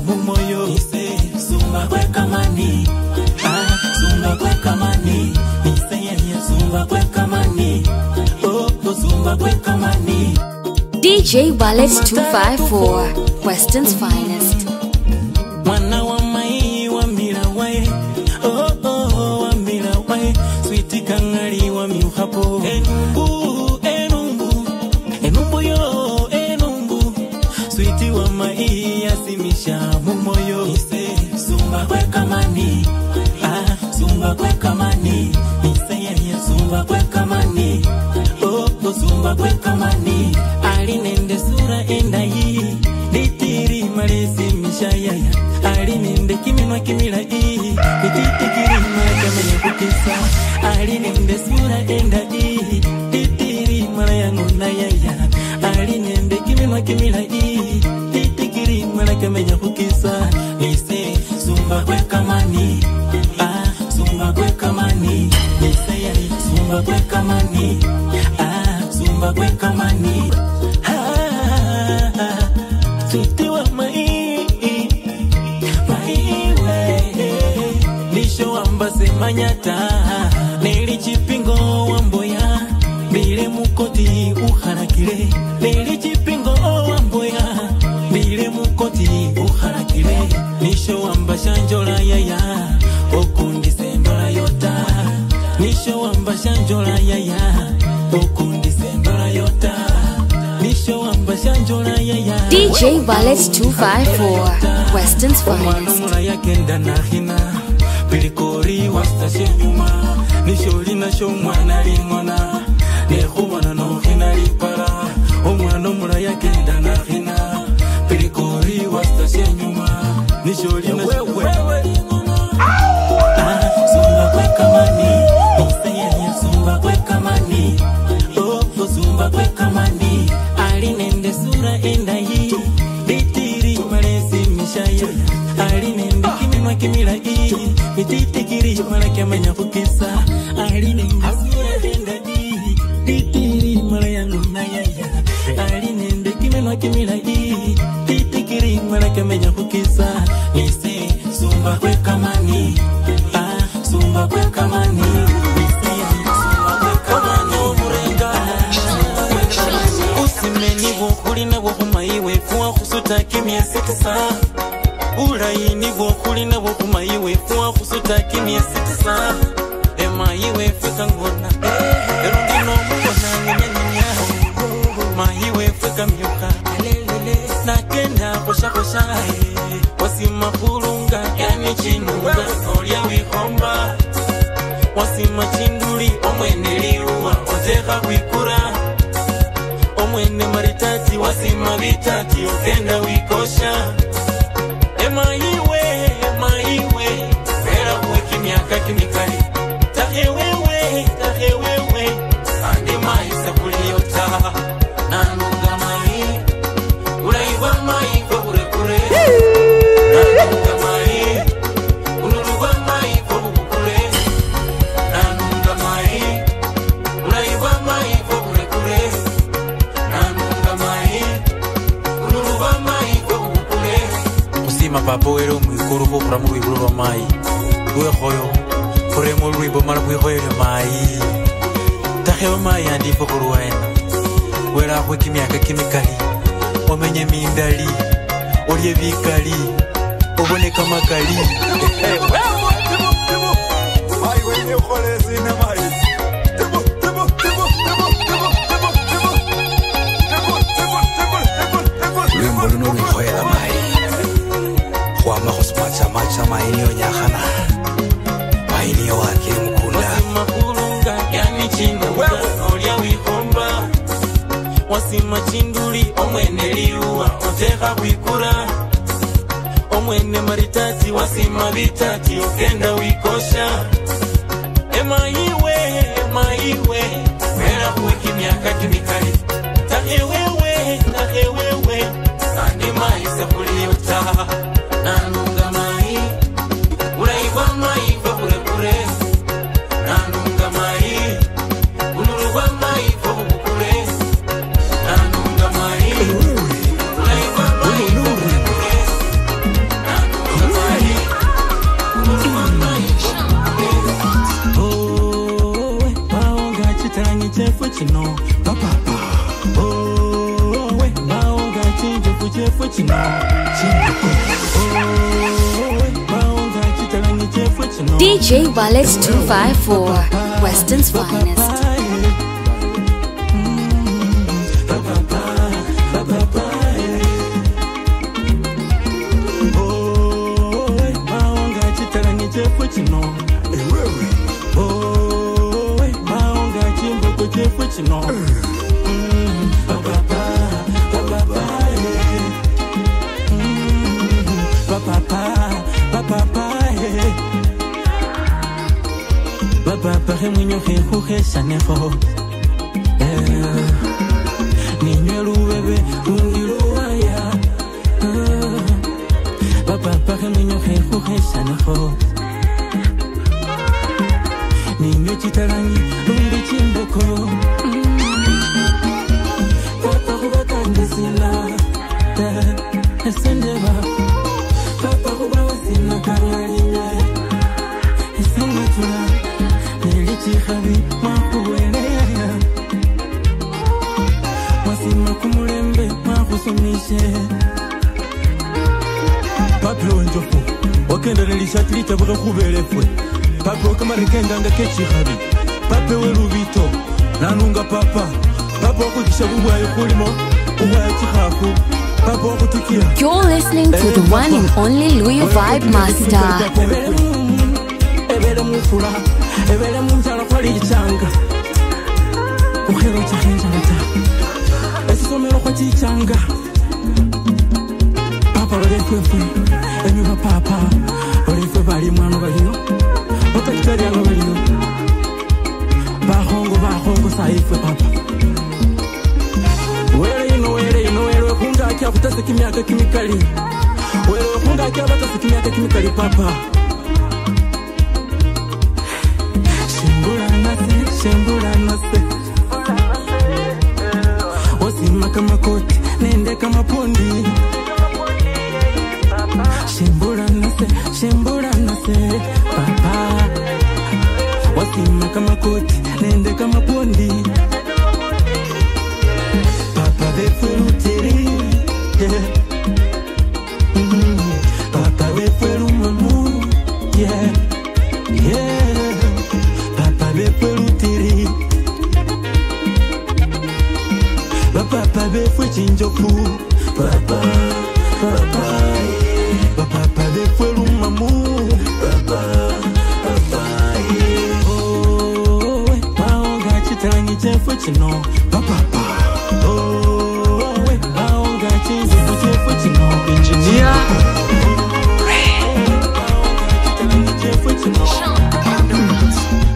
mumoyo ise zumba kweka mani ah zumba kweka mani ise yeye zumba kweka mani oh zumba kweka mani. DJ Wallet 254, Western's finest. Mwana wa mai wa mila wae oh oh wa mila wae sweet kangari wa miuhapo enumbu enumbu enumbu yo enumbu sweet wa mai yasimisha mumoyo ise zumba kweka mani ah zumba kweka mani ise yeye zumba kweka mani oh zumba kweka mani alinende sura endayi litiri malezi mishayaya alinende kiminwa kimila ii ititikiri malakamenya kukisa alinende sura endayi litiri malayangona yaya alinende kiminwa kimila ii titikiri malakamenya kukisa nise zumba kweka mani ah zumba kweka mani nise yai zumba kweka mani ah zumba kweka mani Manyata neli chipingo wamboya bile mukoti uharakile neli chipingo wamboya bile mukoti uharakile nisho wamba shanjola yaya okundi sendola yota nisho wamba shanjola yaya okundi sendola yota nisho wamba shanjola yaya. DJ Wallet 254, Western's finest. Pilikori wastashe nyuma nisholi na sho mwana lingona nekhubona nokhina lipala omwana omulaya kenda nakhina pilikori wastashe nyuma nisholi na sho wewe lingona ah zumba kweka mani iseyeye zumba kweka mani oh zumba kweka mani alinende sura endayi litiri malezi mishaya alinende kiminwa kimila ii ititikiri malakamenya kukisa alinende sura endayi litiri malayangona yaya alinende kiminwa kimila ii titikiri malakamenya kukisa nise zumba kweka mani ah zumba kweka mani nise zumba kweka mani murenga usimeni bwokhulina bwokhumaiwe fuwa khusuta kimiesi tisa ulaini bwokhulina bwokhumaiwe fuwa khusuta kimiesi tisa emaiwe feka ngona erundino mubona ngenyanyinya maiwe feka myuka nakenda khoshakhosha wasima khulunga yani chinunga olya wikhomba wasima chinduli omwene liuwa otekha khwikura omwene maritati wasima bitati okenda wikosha emaiwe emaiwe fera kuweka miaka kimikali tahewewe tahewewe andi maisa kuliota nanunga mai ulaiwa mai kwa kurekure nanunga mai unuruwa mai kwa kukule nanunga mai ulaiwa mai kwa kurekure nanunga mai unuruwa mai kwa kukule Usima papo wero mwikuru khukura mulwibulo lwa mayi lwekhoyo khurema olwimbo mala khwikhoyele mayi takhewa mayi andifo khulwena welakhwe kimyaka kimikali omenye mindali olye bikali obone kamakali. Lwimbo luno lwikhoyela mayi khwama khusipachamacha mayi niyo nyakhana mayi niyo wakile mukunda wasima khulunga yani chinunga olya wikhomba wasima chinduli omwene liuwa otekha khwikura omwene maritati wasima bitati okenda wikosha emaiwe emaiwe wera khuweka emyaka kimikali takhewewe takhewewe kandi maisa khuliota nanunga mai ulaiwa mai kwa kurekure nanunga mai unuluwa mai kwa kukule nanunga mai ulaiwa mai kwa kurekure chefwe chino DJ Wallet 254, Western's finest. You're listening to the one and only Luya Vibe Master. Papa Shembula nase Wasima kama koti nende kama pondi Shembula nase papa Wasima kama koti nende kama pondi Papa befurutiri yeah. Papa beferu mamu yeah yeah Papa beferutiri Papa befu chinjofu papa papa papa beferu mamu papa papa oh paonga chitalangi chefu chino papa oh paonga chinjofu chefu chino engineer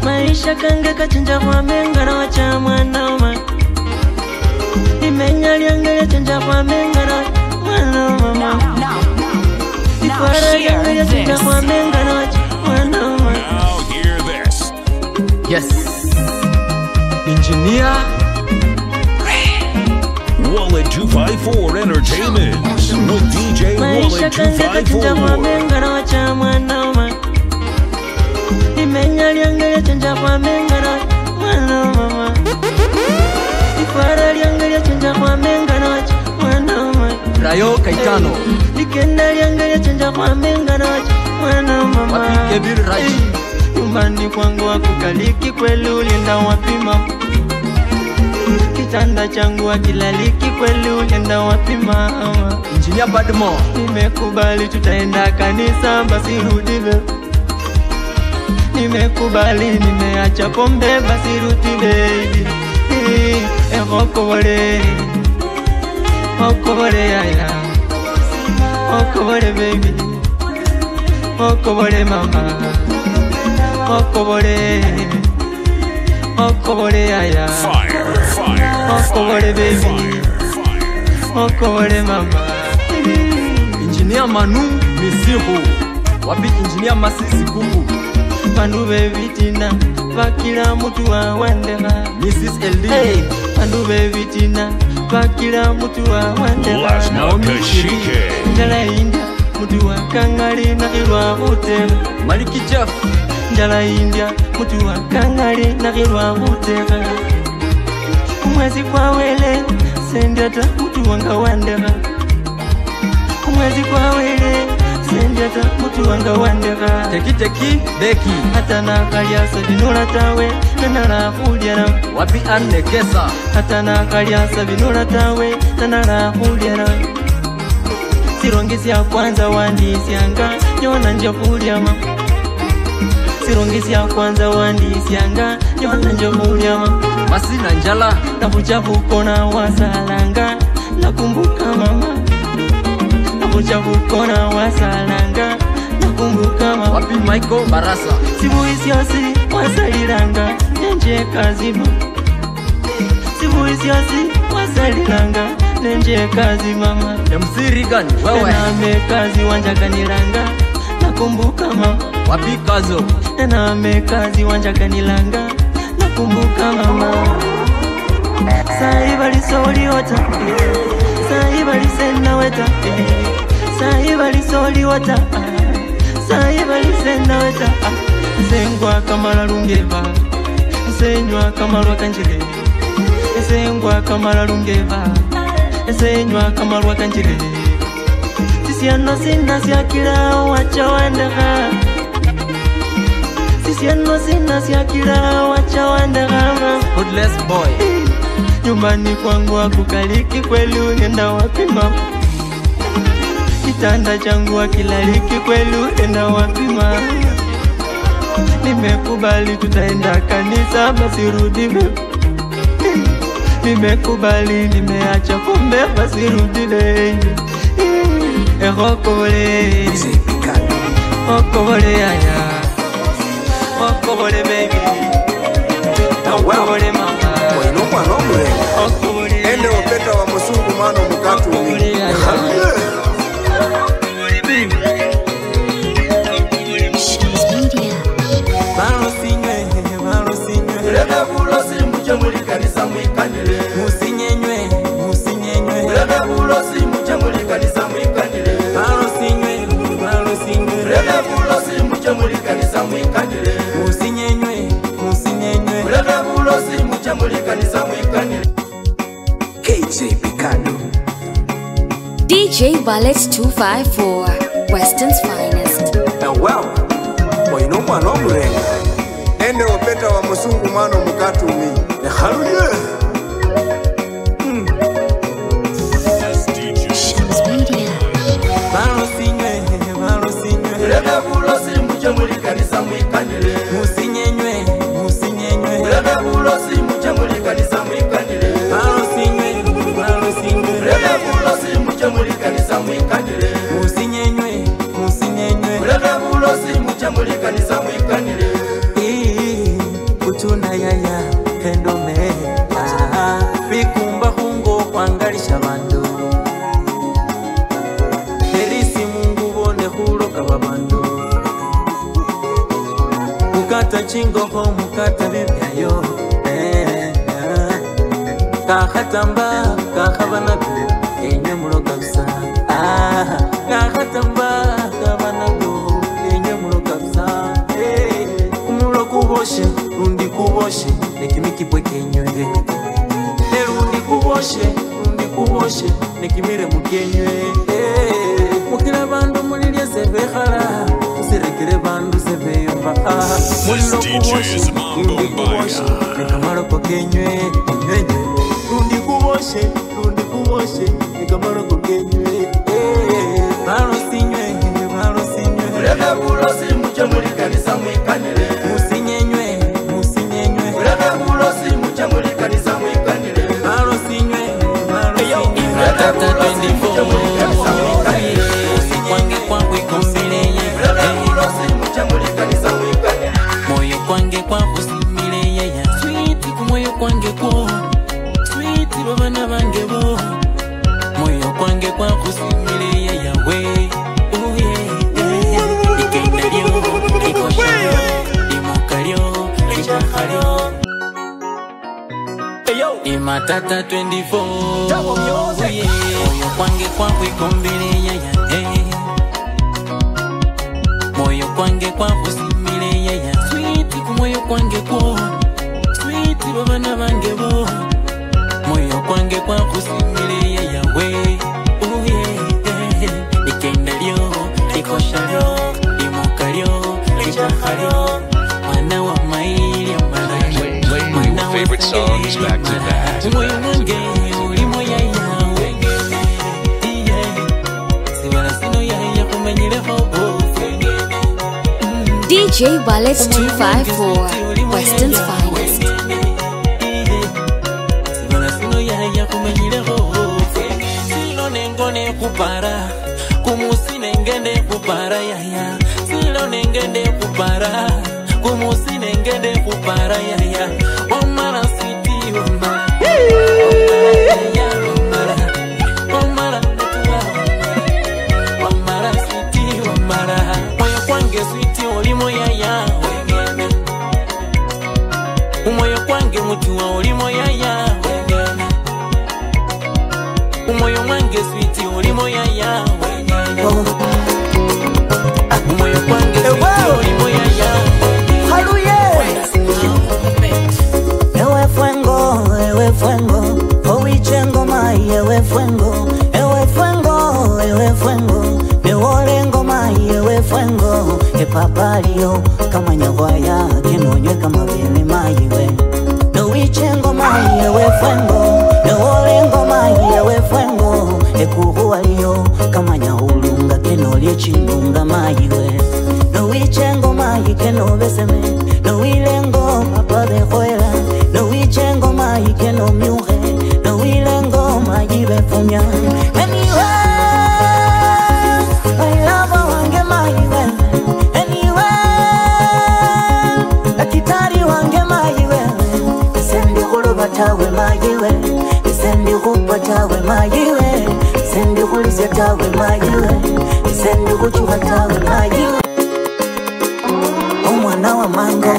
Maisha kange kachinja kwa mengara wacha mwana Imenya liangele chinja kwa mengara mwana mama Now hear this. Now hear this. Yes. Engineer Wallet 254 Entertainment with DJ Wallet 254. Imenya liangele chinja kwa mengara mwana mama Ifara liangele chinja kwa mengara mwana mama Rayo Kaitano Likenda liangele chinja kwa mengara mwana mama Wapi Kebir Raji Nyumbani kwangu hakukaliki kweli ulienda wapi mama Kitanda changu hakilaliki kweli ulienda wapi mama Engineer Badmo Nimekubali tutaenda kanisa basi rudi baby Nimekubali nimeacha pombe basi rudi baby Okobole Okobole ya Okobole baby Okobole mama Okobole Okobole ya Fire fire Okobole baby Okobole mama Engineer Manu Misiru Wapi Engineer Masisi Kuku Bandu bebitina bakila mutu awandera Mrs. LD hey, bandu bebitina bakila mutu awandera Naomi Kashike Njala India mutu wakangali nakilwa kutera Maliki Jeff Njala India mutu wakangali nakilwa kutera Kumwezi kwa wele sendia ta mutu wanga wandera Mwezi kwa wele Senjata mutu wanga wandeka Teki teki beki Hata nakalia sabinula tawe Nanala kulyana Wapi anekesa Hata nakalia sabinula tawe Nanala kulyana Sirongisi ya kwanza wandisianga Nyona nje kulyama Sirongisi ya kwanza wandisianga Nyona nje kulyama Masina njala Nakuja kukona wasalanga Nakumbuka mama Nakuja kukona wasalanga Nakumbuka mama Wapi Michael Barasa Sibuisiosi wasalilanga Nenje kazima Sibuisiosi wasalilanga Nenje kazi mama MC Regan wewe Name kazi wanjakanilanga Nakumbuka mama Wapi kazo Name kazi wanjakanilanga Nakumbuka mama Saiba lisoli wata Saiba lisena weta Saiba lisoli wata Saiba lisena weta Sengwa kamala lungeva Senywa kamalwa kanjire Sengwa kamala lungeva Senywa kamalwa kanjire Sisiano sina siakila wacha wandaka Sisiano sina siakila wacha wandaka Hoodless boy Nyumbani kwangu hakukaliki kweli unaenda wapi mama Kitanda changu hakilaliki kweli unaenda wapi mama Nimekubali tutaenda kanisa basi rudi baby Nimekubali nimeacha pombe basi rudi baby Erokole Okole aya Okole baby Okole mama Ende opeta wa musungu mano mukatu DJ Wallet 254, Western's finest. Now well, oinoma no murenga. Nende opeta wa musungu mano mukatu mi. Hallelujah. Kutuna yaya hendome bikumba hungo kwangalisha bandu Erisi mungu bone huloka babandu Mukata chingo ho mukata bibyayo Kakhatamba kakhabanaku enye muloka busa Kakhatamba kabanaku enye muloka busa Kumulo kuboshe rundi kuboshe nekimikipwe kenywe Rundi kuboshe nekimire mukenywe Mukira bandu mulilye sebekhala Usirekere bandu sebeyomba Mulilo kuboshe rundi kuboshe nekamaloko kenywe Rundi kuboshe nekamaloko kenywe Barosinywe barosinywe Muleke bulosi muje muri kanisa mwikanire Musinyenywe musinyenywe Muleke bulosi muje muri kanisa mwikanire Barosinywe barosinywe Muleke bulosi muje muri kanisa mwikanire Kwange kwangu ikombile Muleke bulosi muje muri kanisa mwikanire Moyo kwange kwangu simile yeya Sweet kumoyo kwange kwo Sweet babana bange bo Moyo kwange kwangu simile yeya we Matata 24 yeah. Moyo kwange kwangu ikombile yeya Moyo kwange kwangu simile yeya Sweet kumoyo kwange kwo Sweet babana bange bo Moyo kwange kwangu simile yeya we. Oh yeah. DJ Wallet 254, Western's finest. Umoyo kwange mutuwa ulimo yaya Umoyo mwange switi ulimo yaya Umoyo kwange switi ulimo yaya Haluye. Ewe fuengo, oichengo mai ewe fuengo, ewe fuengo, ewe fuengo, mewolengo mai ewe fuengo, epapalio kama nyawaya kenonywe kama vile maiwe. Noichengo mai ewe fuengo, mewolengo mai ewe fuengo, ekuhualio kama nyahulunga kenolye chindunga maiwe. Noichengo mai kenobeseme, noilengo papa de joela, noichengo mai kenomiuge, noilengo mai befumia. Anyway, I love wange mai we. Anyway, dakitari wange mai we. Sendi kuloba tawe mai we. Sendi kupa tawe mai we. Sendi kulizya tawe mai we. Sendi kuchuka tawe mai we. Omwana wa mango.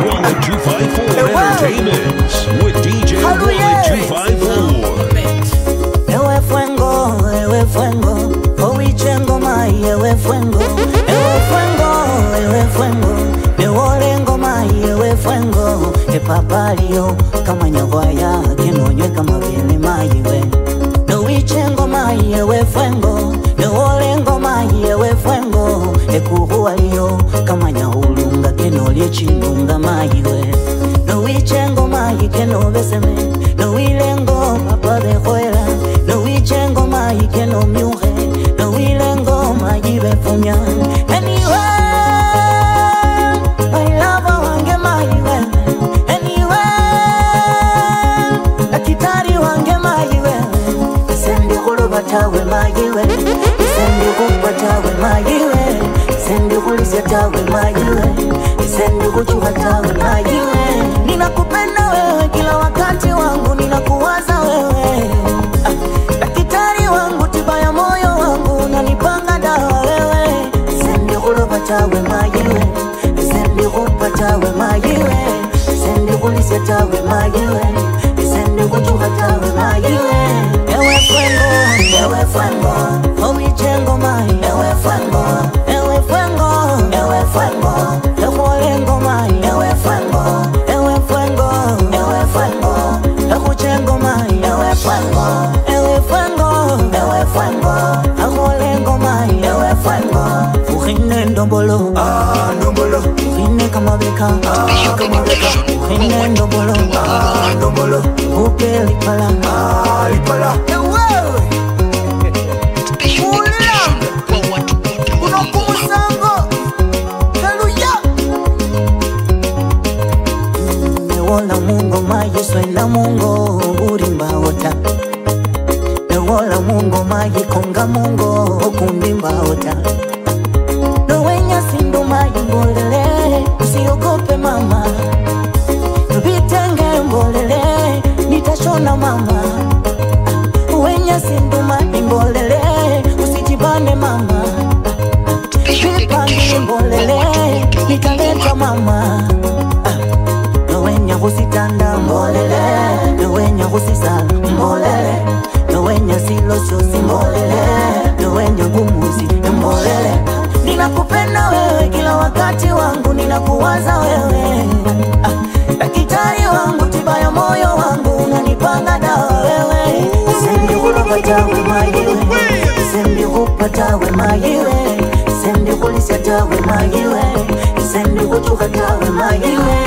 Wallet 254 Entertainment with DJ Wallet 254. Ewe fuengo, oichengo mai ewe fuengo, ewe fuengo, ewe fuengo, mewolengo mai ewe fuengo, epapalio kama nyawaya kenonywe kama vile maiwe. Noichengo mai ewe fuengo, mewolengo mai ewe fuengo, ekuhualio kama nyahulunga kenolye chindunga maiwe. Noichengo mai kenobeseme, noilengo papa de joela, noichengo mai kenomiuge, noilengo mai befumia. Anyway, I love wange mai we. Anyway, dakitari wange mai we. Sendi kuloba tawe mai we. Sendi kupa tawe mai we. Sendi kulizya tawe mai we. Sendi kuchuka tawe mai we. Ninakupenda wewe kila wakati wangu, ninakuwaza wewe. Dakitari wangu, tiba ya moyo wangu, unanipanga dawa wewe. Sendi kuloba tawe mai we. Sendi kupa tawe mai we. Sendi kulizya tawe mai we. Sendi kuchuka tawe mai we. Ewe fuengo, oichengo mai, ewe fuengo, ewe fuengo, ewe fuengo, ewolengo mai, ewe fuengo, ewe fuengo, ewe fuengo, ekuchengo mai, ewe fuengo, ewe fuengo, ewe fuengo, ewolengo mai, ewe fuengo. Ujine ndombolo, ah ndombolo, ujine kama beka, ah kama beka, ujine ndombolo, ah ndombolo, upe lipala, ah lipala. Newola mungo mayi swena mungo burimba ota. Newola mungo mayi konga mungo okundimba ota. Nowenya sindu mayi mbolele, usiogope mama. Vitenge mbolele, nitashona mama. Wenya sindu mayi mbolele, usijibane mama. Vipange mbolele, nitaleta mama. Nowenya kusitanda mbolele, nowenya kusisala mbolele, nowenya silososi mbolele, nowenya gumuzi mbolele. Ninakupenda wewe kila wakati wangu, ninakuwaza wewe. Dakitari wangu, tiba ya moyo wangu, unanipanga dawa wewe. Sendi kuloba tawe mayiwe, sendi kupa tawe mayiwe, sendi kulisa tawe mayiwe, sendi kuchuka tawe mayiwe.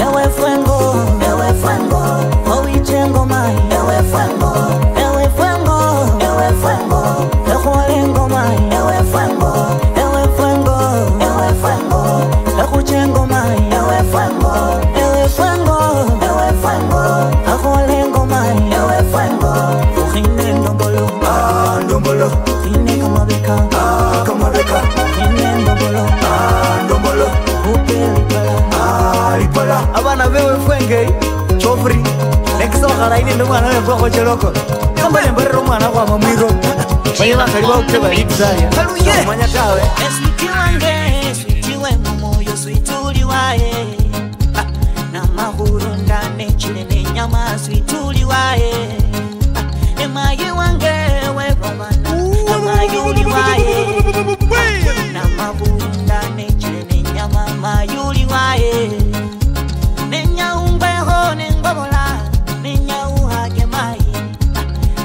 Ewe fuengo, oichengo mai, ewe fuengo, ewe fuengo, ewe fuengo, ewolengo mai, ewe fuengo, ewe fuengo, ewe fuengo. mwana wewe kwa cheloko. Kamba nemborera mwana kwa mamwiro. Baye bakali baukeba litsaya. Manya tawe. Sweet wange, sweet we moyo, sweet uliwae. Na mahuru ndane chile ne nyama, sweet uliwae. Emaye wange we romana, emaye uliwae. Na mahuru ndane chile ne nyama, mayuliwae. Nenya umbeho nengobola, nenya uhage mai.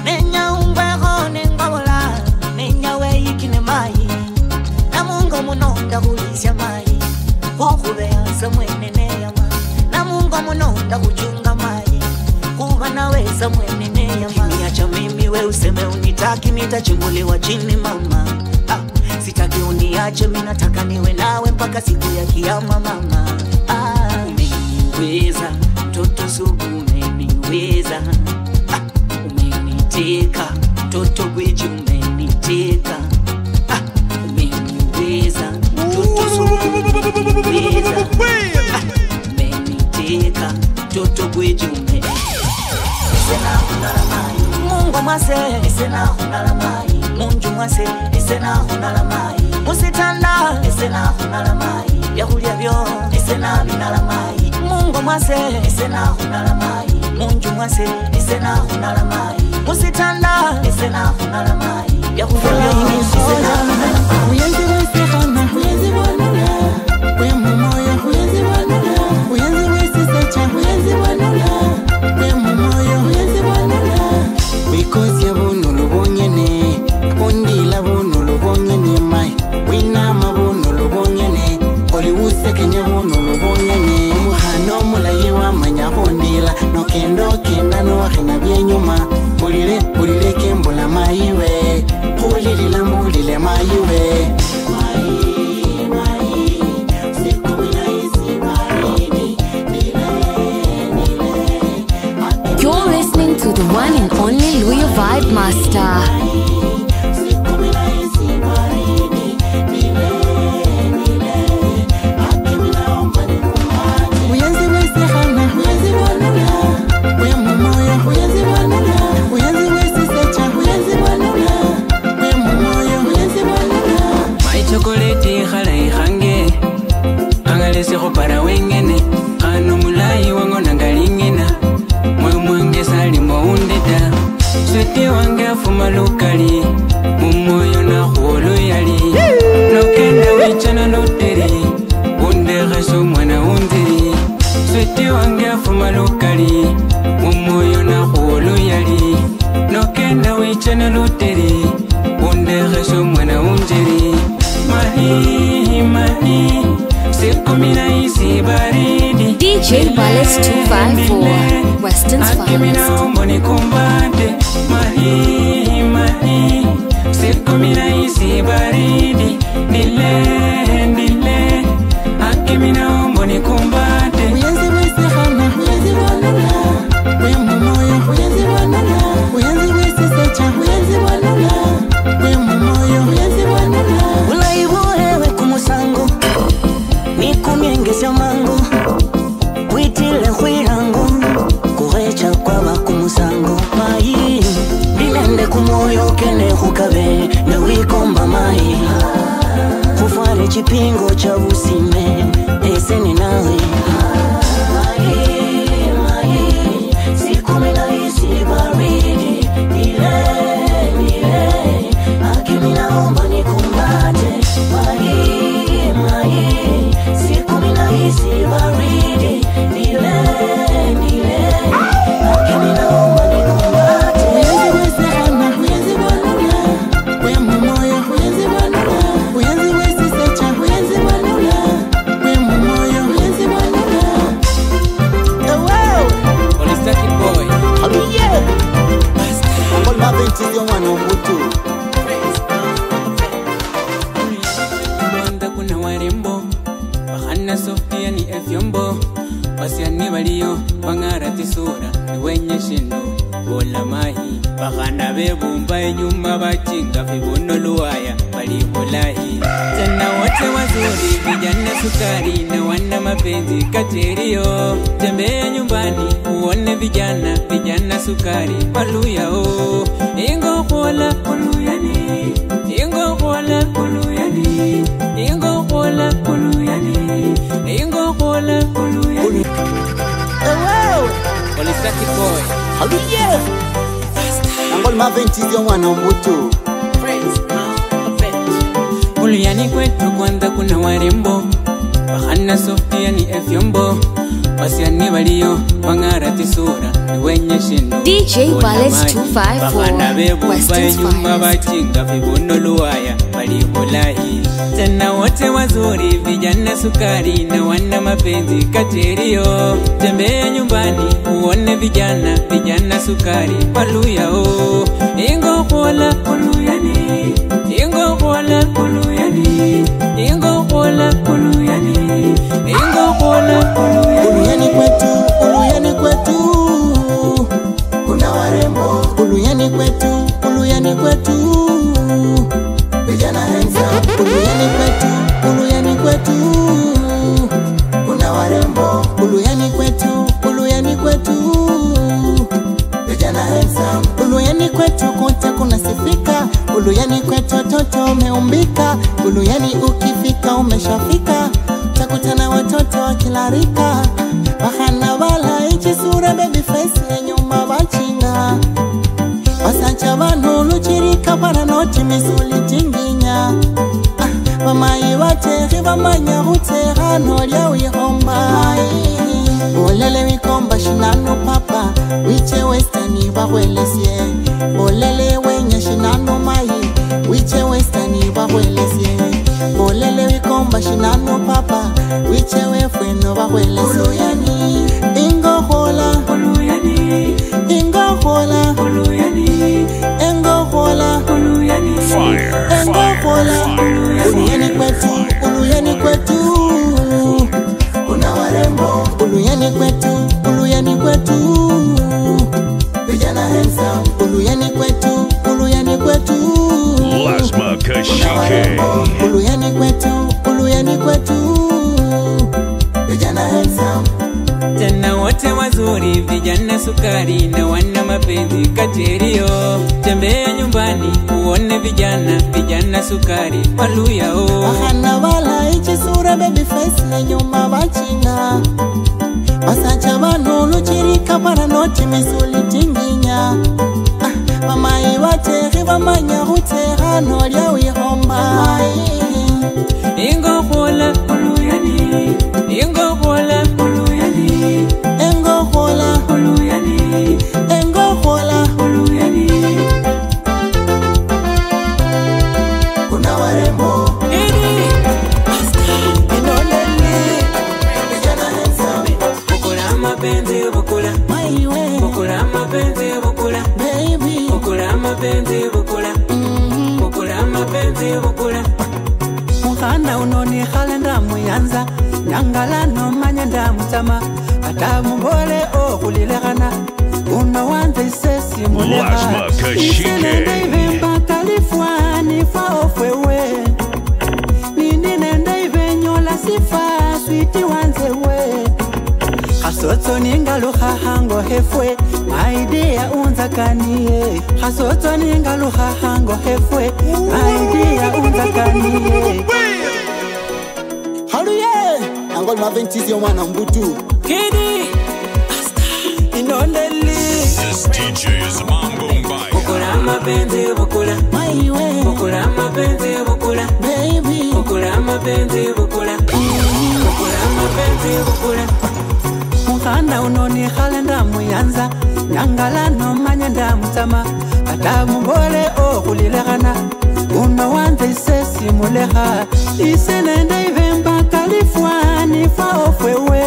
Nenya umbeho nengobola, nenya weikine mai. Namungo munonda kulizya mai, kukubeanza mwene neyama. Namungo munonda kuchunga mai, kuba naweza mwene neyama. Kiniacha mimi we useme unitaki, nitachunguliwa chini mama. Sitaki uniache, mimi nataka niwe nawe mpaka siku ya kiyama mama. Umeniweza, mtoto sugu umeniweza. Umeniteka, mtoto gwiji umeniteka. Umeniweza, mtoto sugu umeniweza. Umeniteka, mtoto gwiji umeniteka. Mungu mwase, sena hunala mai. Munju mwase, sena hunala mai. Musitanda, sena hunala mai. Byakulya byo, sena binala mai. Mungu mwase, sena hunala mai. Munju mwase, sena hunala mai. Musitanda, sena hunala mai. Byakulya byo, sena hunala mai. Uyenzi wese uyenzi wanula. We mumoyo, uyenzi wanula. Uyenzi wese secha, uyenzi wanula. We mumoyo, uyenzi wanula. Because ya bunulu bonyene, undila bunulu bonyene mai. Winama bunulu bonyene, oliwuse kenya bunulu bonyene. Muhano mulayi wa manya bondila, no kendo kenda no wakina byenyuma. Bulile bulile kembula maiwe, bulile mbulile maiwe. Mai mai, siku minaisi baridi, nile nile. You're listening to the one and only Luya Vibe Master. My chocolate khalai khange angalese khopara wengene khano mulayi wangona ngalingena mwe mwange salimo undeta switi wange afuma lukali mumoyo na kholo yali nokenda wichana loteri undekheso mwana undiri switi wange afuma lukali mumoyo na kholo yali nokenda wichana loteri undekheso mwana unjeri mahi mahi siku minaisi baridi. DJ Ballet 254, Western's finest. Mahi mahi siku minaisi baridi nile nile akimina omboni kumbate. Uyenzi wese hana, uyenzi wanula. We mumoyo, uyenzi wanula. Uyenzi wese secha, uyenzi wanula. We mumoyo, uyenzi wanula. Ulaibuhewe kumusango, nikumyengesya mango. Witile khwilango, kurecha kwaba kumusango. Mai, dilende kumoyo kene khukabe, newikomba mai. Kufwale chipingo cha busime, eseni nawe. Mai, mai, siku minaisi baridi, nile, nile, akimina omba nikumbate. Mai, mai, siku minaisi baridi, nile, nile, akimina omba nikumbate. Uyenzi wese hana, uyenzi wanula. We mumoyo, uyenzi wanula. Uyenzi wese secha, uyenzi wanula. We mumoyo, uyenzi wanula. Ewe, Olistaki boy. Hallelujah. Angol mabentizyo mwana omutu. Rwanda kuna warembo bahana Sofia ni efyombo basiani baliyo bangara tisura ni wenye shindo Bola mahi Bakhana bebumba enyuma bachinga Fibuno luwaya baliholahi Tena wote wazuri vijana sukari na wana mapenzi kacherio Tembea nyumbani uone vijana vijana sukari waluya o Ingo hola oluyani Ingo hola oluyani Ingo hola oluyani Ingo hola oluyani Ewe Olisaki boy Hallelujah Angol maventizi mwana mbutu Friends Uluyani kwetu kwanza kuna warembo Bahana softia ni efyombo Wasiani walio wangara tisura ni wenye shindo DJ Wallace 254 Western's nyumba finest. Bachinga fibuno luwaya baliholahi Tena wote wazuri vijana sukari na wana mapenzi kacherio Tembea nyumbani uone vijana vijana sukari waluya o Ingo hola oluyani Ingo hola oluyani Ingo hola oluyani Ingo hola oluyani Uluyani kwetu, uluyani kwetu Kuna warembo Uluyani kwetu, uluyani kwetu Vijana handsome Uluyani kwetu, uluyani kwetu Kuna warembo Uluyani kwetu, uluyani kwetu Vijana handsome Uluyani kwetu kote kunasifika Uluyani kwetu watoto umeumbika Uluyani ukifika umeshafika Takutana watoto wa kila rika Bahana bala ichi sura baby face ya nyuma bachinga Basacha banu luchirika para noti misuli tinginya Bamayi batehi bamanya hutera nolya wihomba Bolele wikomba shinano papa Wiche westani bakwelesye Bolele wenye shinano mayi Wiche westani bakwelesye Bolele wikomba shinano papa Wiche wefweno bakwelesye Uluyani Ingo hola Uluyani Ingo hola Uluyani Ingo hola Uluyani Fire, Ingo fire, hola fire, Uluyani kwetu Uluyani kwetu Kuna warembo Uluyani kwetu Uluyani kwetu Vijana handsome Uluyani kwetu Uluyani kwetu Lasma Kashike. Uluyani kwetu Uluyani kwetu Vijana handsome Tena wote wazuri vijana sukari na wana mapenzi kacherio Tembea nyumbani uone vijana vijana sukari waluya o Bahana bala ichi sura baby face na nyuma bachinga Basacha banu luchirika para noti misuli tinginya Mamayi batehi bamanya hutera nolya wihomba Ingo hola oluyani Ingo hola oluyani Engo hola oluyani Engo hola oluyani Kuna warembo Edi Inoneni Vijana handsome Bukula mapenzi bukula Maiwe Bukula mapenzi bukula Baby Bukula mapenzi bukula Bukula mapenzi bukula Mukhana uno nikhala ndamuyanza Nyangala nomanya ndamutsama Ata mubole okhulilekhana Uno wanze isesi mulekha Lasma Kashike. Ise nende ibe mbakalifwa nifwa ofwewe Nini nende ibe nyola sifa switi wanze we Khasotso ningalukha hango hefwe Maidia unzakaniye Khasotso ningalukha hango hefwe Maidia unzakaniye Haluye Angol maventizi yo mwana mbutu Kidi Inondeli This DJ is Mambo Mbaya. Bukula mapenzi bukula Maiwe Bukula mapenzi bukula Baby Bukula mapenzi bukula Bukula mapenzi bukula Mukhana uno nikhala ndamuyanza Nyangala nomanya ndamutsama Ata mubole okhulilekhana Uno wanze isesi mulekha Ise nende ibe mbakalifwa nifwa ofwewe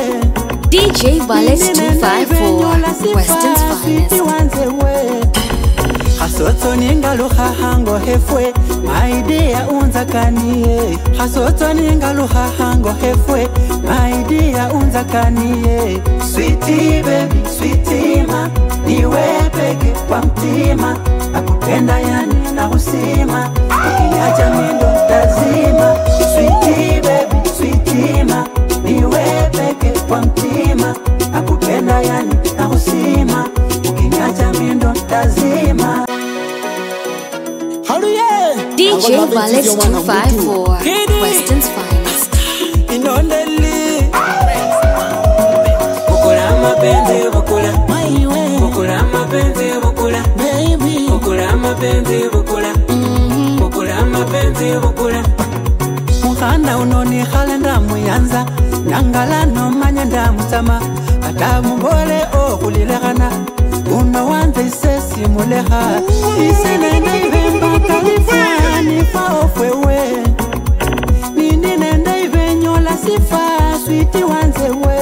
DJ Wallace 254 Western's finest. Khasotso ningalukha hango hefwe Maidia unzakaniye Khasotso ningalukha hango hefwe Maidia unzakaniye Sweetie baby, sweetie ma Niwe peke kwa mtima, nakupenda yani na usima, ukiniacha mimi ndo nitazima. Sweetie baby, sweetie ma, niwe peke kwa mtima, nakupenda yani na usima, ukiniacha mimi ndo nitazima. DJ Walex 254, Western's finest. Inondeli Bukula mapenzi bukula, bukula mapenzi bukula, bukula mapenzi bukula, bukula mapenzi bukula. Mukhana unoni khalenda muyanza, nyangala no manyenda musama, ata mubole okhulilekhana, uno wanze ise simulekha, ise nende ibemba kalifa nifa ofwewe, nini nende ibenyola sifa switi wanze we.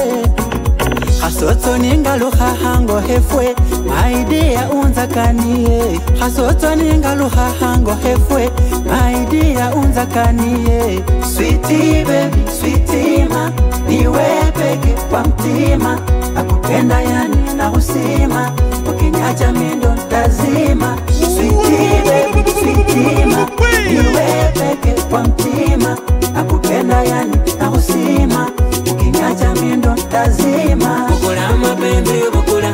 Khasotso ningalukha hango hefwe, maidia unzakaniye. Khasotso ningalukha hango hefwe, maidia unzakaniye. Sweetie baby, sweetie ma, niwe peke kwa mtima, nakupenda yani na usima, ukiniacha mimi ndo nitazima. Sweetie baby, sweetie ma, niwe peke kwa mtima, nakupenda yani na usima, ukiniacha mimi ndo nitazima. Bukula mapenzi bukula,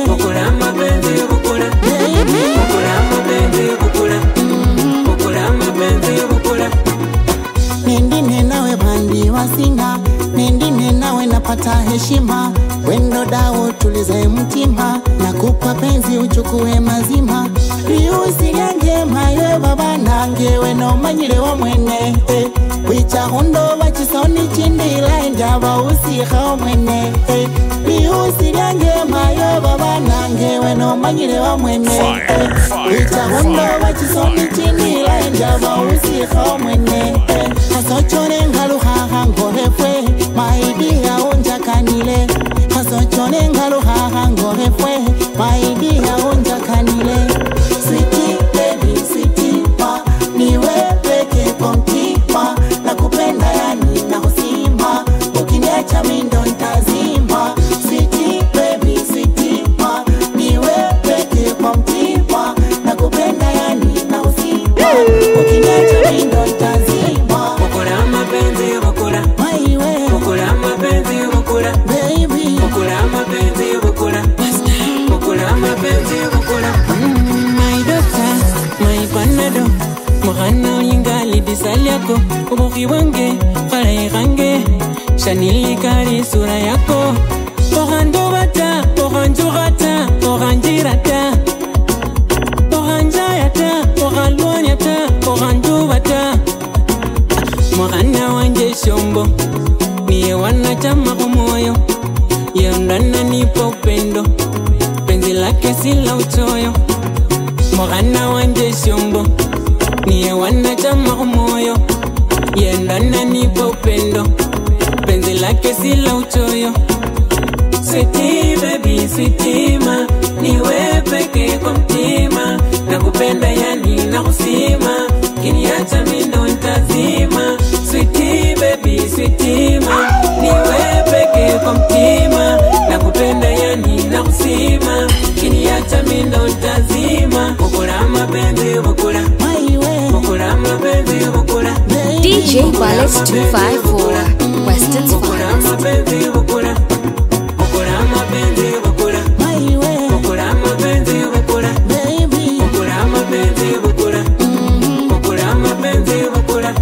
bukula mapenzi bukula, bukula mapenzi bukula, bukula mapenzi bukula. Nendine nawe bandi wasinga, nendine nawe napata heshima, wendo dawo tulize mtima, nakupa penzi uchukue mazima. Liusi lyange mayo baba nange weno manyire wa mwene, wicha hundo wachisoni chindila njaba usikha mwene, liusi lyange mayo baba nange weno manyire wa mwene, wicha hundo wachisoni chindila njaba usikha mwene. Asochone ngaluha hango hefwe, maidia unjakanile. Asochone ngaluha hango hefwe, maidia unjakanile. Sweetie baby, sweetie ma, niwe peke kwa mtima, nakupenda yani na usima, ukiniacha mimi ndo nitazima. Sweetie baby, sweetie ma, niwe peke kwa mtima, nakupenda yani na usima, ukiniacha mimi ndo nitazima. Bukula mapenzi bukula, bukula mapenzi bukula, baby, bukula mapenzi bukula, bukula mapenzi bukula. My doctor, my panado, mukhana ulingali disali yako, ubuki wange, khalai khange, shanili kali sura yako, okhandubata, okhanjugata, okhanjirata, okhanjayata, okhalwanyata, okhandubata. Mukhana wanje shombo, niye wanachama kumoyo, yendana nipa upendo, penzi lake si la uchoyo. Mukhana wanje shombo, niye wanachama kumoyo, yendana nipa upendo, penzi lake si la uchoyo. Sweetie baby, sweetie ma, niwe peke kwa mtima, nakupenda yani nakusima, kiniacha mimi ndo nitazima. Sweetie baby, sweetie ma, niwe peke kwa mtima, nakupenda yani nakusima, kiniacha mimi ndo nitazima. Bukula mapenzi bukula, bukula mapenzi bukula, DJ Walex 254, Western's bukula finest. mapenzi bukula, bukula mapenzi bukula, bukula mapenzi bukula, bukula mapenzi bukula, bukula mapenzi bukula.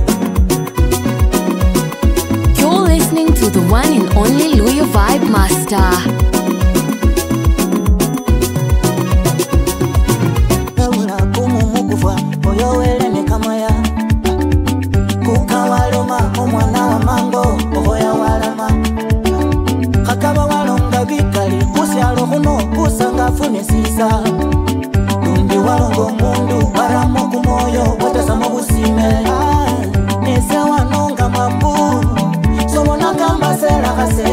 You're listening to the one and only Luya Vibe Master. Eula kumumukufwa oyo welene kamaya, kukawaloma omwana wa mango ohoya walama, kakaba walonga bikali kusyalo kuno kusanga fune sisa, lundi walonga omundu waramo kumoyo watasama busime. Nese wanonga mambu sobona kambasela kase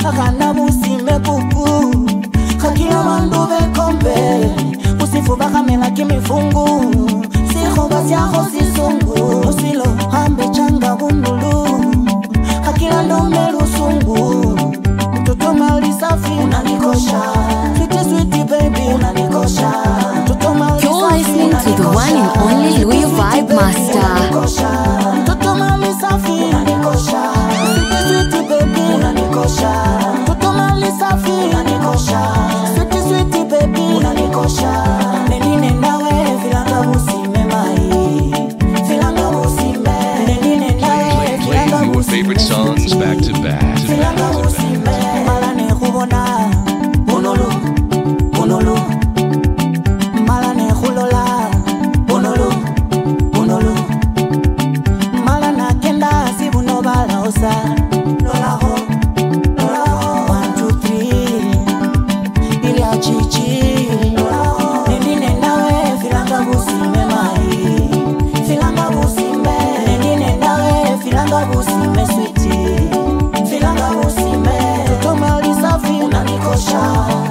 akana busime kuku kakila bandu bekombe usifu bakamela kimifungu sikhoba syakho sisungu usilo hambe changa bunulu kakila ndombe lusungu mtoto mali safi unanikosha sweet sweet baby unanikosha. the one and only Luya Vibe Master. Mtoto mali safi unanikosha, sweet sweet baby unanikosha. Mtoto mali safi unanikosha, sweet sweet baby unanikosha. Nenine nawe filanga usime mai, filanga usime. Nenine nawe filanga Playing your favorite songs back to back. Filanga usime. Mala ne kubona unolu unolu. Mala ne hulola unolu unolu. Mala na kenda sibuno bala osa lolaho lolaho. 1 2 3 ili achichi lolaho. Nenine nawe filanga busime mai, filanga busime. Nenine nawe filanga busime sweetie, filanga busime. Toto mali safi unanikosha,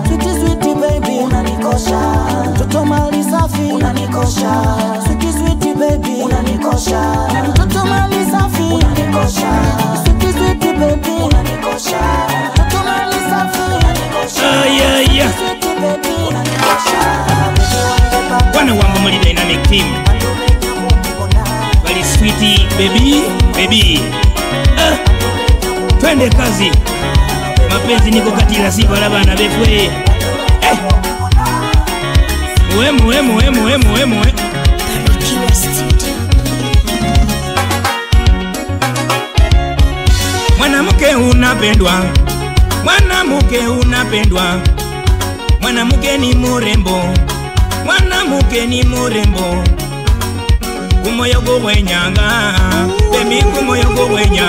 sweet sweet baby unanikosha. Mtoto mali safi unanikosha, sweet sweet baby unanikosha. Mtoto mali safi unanikosha, sweet sweet baby unanikosha. Mtoto mali safi unanikosha, yeah. Sweet baby unanikosha. Wana wambo muli dynamic team bali sweetie baby baby. Twende kazi. Mapenzi niko katila sifa la bana befwe. Muwe muwe muwe muwe muwe muwe. Mwanamke unapendwa, mwanamke unapendwa, mwanamke ni murembo, mwanamke ni murembo. Kumoyo gwenyanga, baby kumoyo gwenya,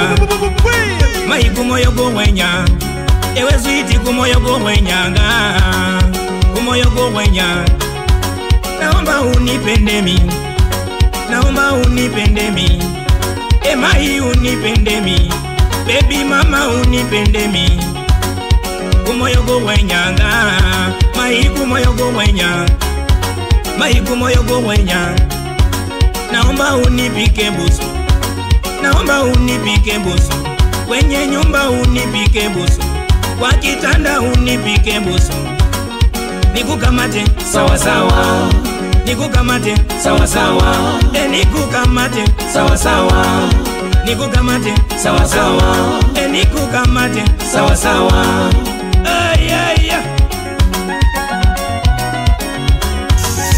mai kumoyo gwenya, ewe sweet kumoyo gwenyanga, kumoyo gwenya. Naomba unipende mi, naomba unipende mi, emai unipende mi, baby mama unipende mi. Kumoyo gwenyanga, mai kumoyo gwenya, mai kumoyo gwenya. Naomba unipike busu, naomba unipike busu, kwenye nyumba unipike busu, kwa kitanda unipike busu. Nikukamate sawa sawa, nikukamate sawa sawa, nikukamate sawa sawa, nikukamate sawa sawa, nikukamate sawa sawa. Ay ay ay.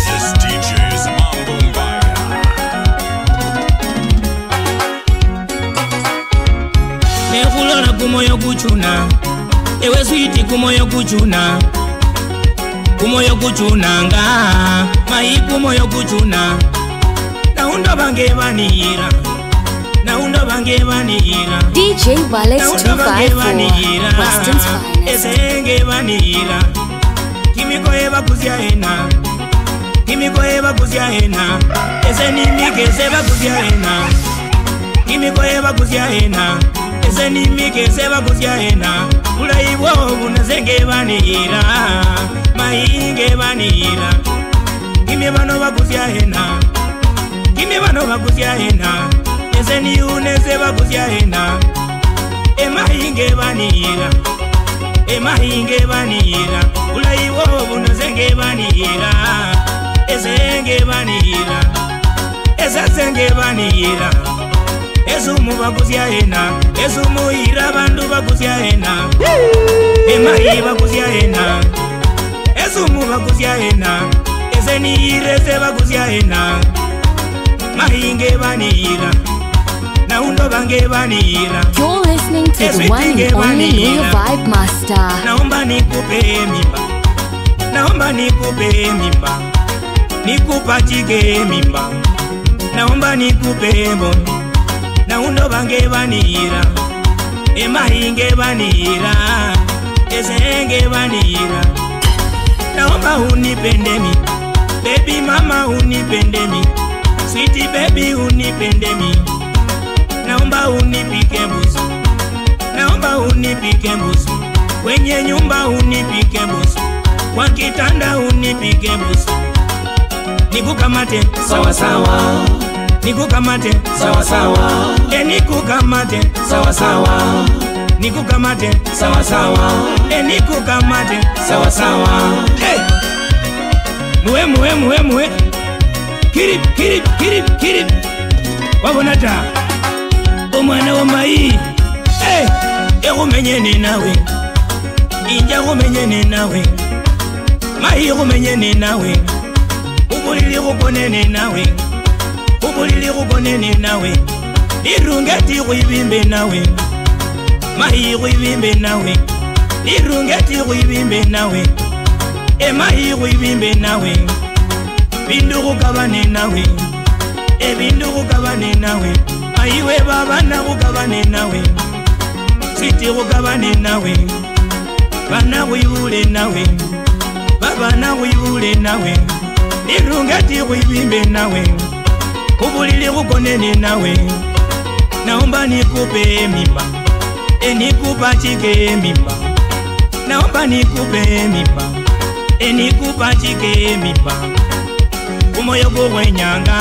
This DJ is Mambo Mbaya. Nekulola kumoyo kuchuna, ewe switi kumoyo kuchuna, kumoyo kuchunanga, mai kumoyo kuchuna. Naundo bange banira, naundo bange banira. DJ Walex Naundo bange 254, banira, Western's finest. Esenge banira. Kimiko eba kuzia ena, kimiko eba kuzia ena, ese nimike seba kuzia ena, kimiko eba kuzia ena, ese nimike seba kuzia ena. Ulaiwo bunazenge banira, mainge banira. Kimi bano bakuzia ena, kimi bano bakuzia ena, ese niune seba kuzia ena. Emahinge banira, emahinge banira. Ulaiwo bunazenge banira, esenge banira, esasenge banira. Esumu bakuzia ena, esumu ira bandu bakuzia ena. Emahi bakuzia ena, esumu bakuzia ena, eseni irese bakuzia ena. Mahinge banira, naundo bange banira. You're listening to the one and only Luya Vibe Master. Naomba nikupe mimba, naomba nikupe mimba, nikupachike mimba. Naomba nikupe mimba, naundo bange banira, emahinge banira, esenge banira. Naomba unipende mi, baby mama unipende mi, sweetie baby unipende mi. Naomba unipike busu, naomba unipike busu, kwenye nyumba unipike busu, kwa kitanda unipike busu. Nikukamate sawa sawa, nikukamate sawa sawa, nikukamate sawa sawa, nikukamate sawa sawa, nikukamate sawa sawa. Hey! Muwe muwe muwe muwe. Kirip kirip kirip kirip. Wabona ta. Omwana wa mai. Eh, ekumenyene nawe. Inja kumenyene nawe. Mai kumenyene nawe. Ubulili kukonene nawe. Ubulili kukonene nawe. Irungeti kuibimbe nawe. Mai kuibimbe nawe. Irungeti kuibimbe nawe. E mai kuibimbe nawe. Bindu kukabane nawe. E bindu kukabane nawe. Aiwe baba na kukabane nawe. Siti kukabane nawe. Bana kuibule nawe. Baba na kuibule nawe. Irungeti kuibimbe nawe. Ubulili kukonene nawe. Naomba nikupe mimba. Enikupachike mimba. Naomba nikupe mimba. Enikupachike mimba. Kumoyo gwenyanga.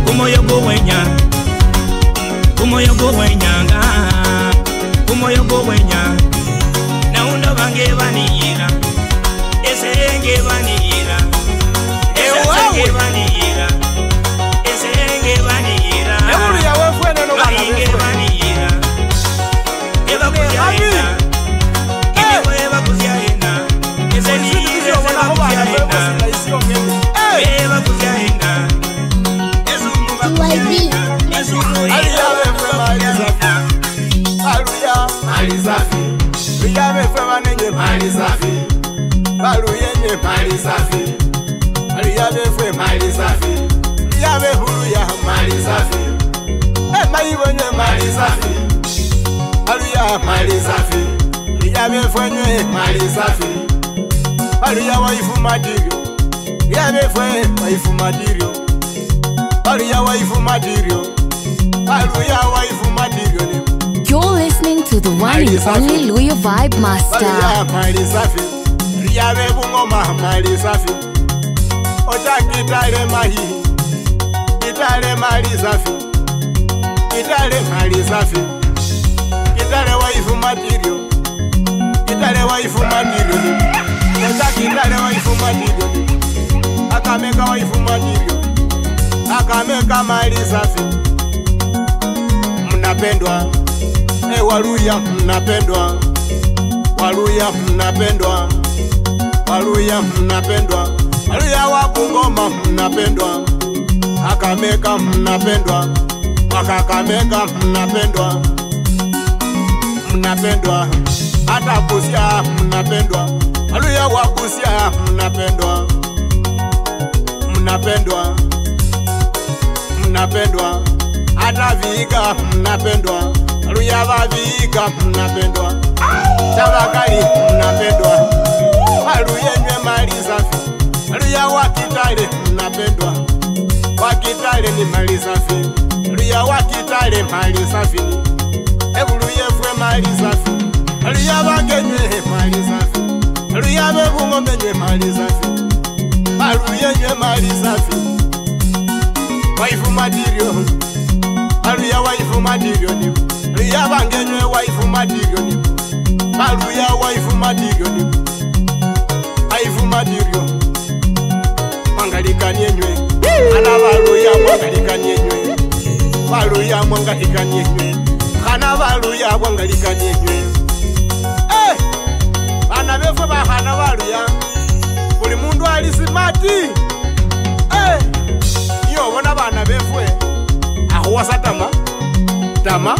Kumoyo gwenya. Kumoyo gwenyanga. Kumoyo gwenya. Naundo bange baniyira. Esenge baniyira. Esenge baniyira. Esenge baniyira. Bange baniyira. Eba kuziaina. Kimiko eba kuziaina. Eseni eba kuziaina. Eba kuziaina. Ezumu bakuziaina. Ezumu eba. Aluya mali safi. Luya befwe banenye mali safi. Baluyenye mali safi. Aluya befwe mali safi. Luya behuruya mali safi. Maibonye mali safi. Aluya mali safi. Luya befwe nye mali safi. Aluya waifu madirio. Luya befwe waifu madirio. Aluya waifu madirio. Aluya waifu madirio. You're listening to the one and only Luya Vibe Master. Aluya mali safi. Luya bebungoma mali safi. Otakitale mahi. Kitale mali safi. Kitale mali safi. Kitale waifu madirio. Kitale waifu madirio. Ota kitale waifu madirio. Akameka waifu madirio. Akameka mali safi. Mnapendwa. E Waluya mnapendwa. Waluya mnapendwa. Waluya mnapendwa. Waluya wa Bungoma mnapendwa. Akameka mnapendwa. Wakakameka mnapendwa. Mnapendwa. Hata Busia mnapendwa. Waluya wa Busia mnapendwa. Mnapendwa. Mnapendwa. Hata Vihiga mnapendwa. Waluya wa Vihiga mnapendwa. Chavakali mnapendwa. Waluya nywe mali safi. Waluya wa Kitale mnapendwa. Wa Kitale ni mali safi. Luya wa Kitale mali safi. Ebuluye fwe mali safi. Luya bangenywe mali safi. Luya bebungome mali safi. Baluye nywe mali safi. Waifu madirio. Luya waifu madirio ni. Luya bangenywe waifu madirio ni. Baluya waifu madirio ni. Waifu madirio. Mwangalika nyenywe. Ana baluya mwangalika nyenywe. Baluya mwangalika nyenywe. Kana baluya mwangalika nyenywe. Eh! Bana befwe bahana baluya. Buli mundu ali simati. Eh! Iyo bona bana befwe. Ahuwasa tama. Tama.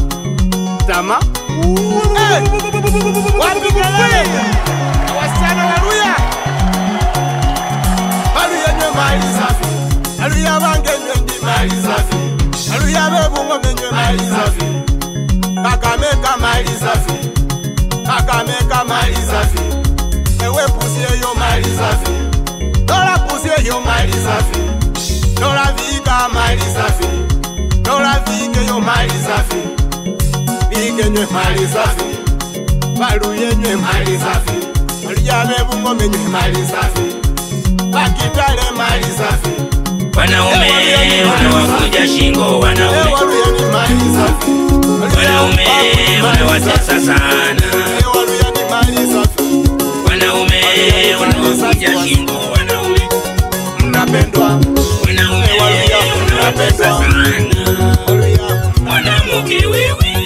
Tama. Eh! Wapi kelele? Wasichana baluya. Baluya nywe mali safi. Baluya bange nywe ndi mali safi. Aluya bebungome nywe mali safi. Kakameka mali safi. Kakameka mali safi. Ewe pusi eyo mali safi. Dola pusi eyo mali safi. Dola vika mali safi. Dola vike yo mali safi. Vike nywe mali safi. Baluye nywe mali safi. Aluya bebungome nywe mali safi. Bakitale mali safi. Wanaume wanawakuja shingo wanaume. Wanaume wanawatesa sana. Wanaume wanawakuja shingo wanaume. Mnapendwa. Wanaume Mwanamke wewe,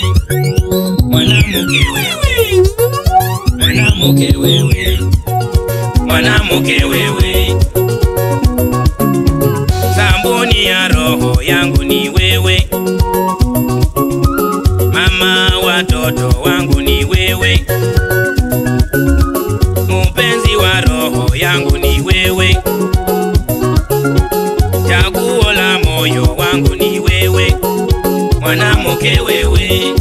mwanamke wewe, mwanamke wewe, mwanamke wewe, sabuni ya roho yangu ni wewe, mama watoto wangu ni wewe, mpenzi wa roho yangu ni wewe, chaguo la moyo wangu ni wewe, mwanamke wewe,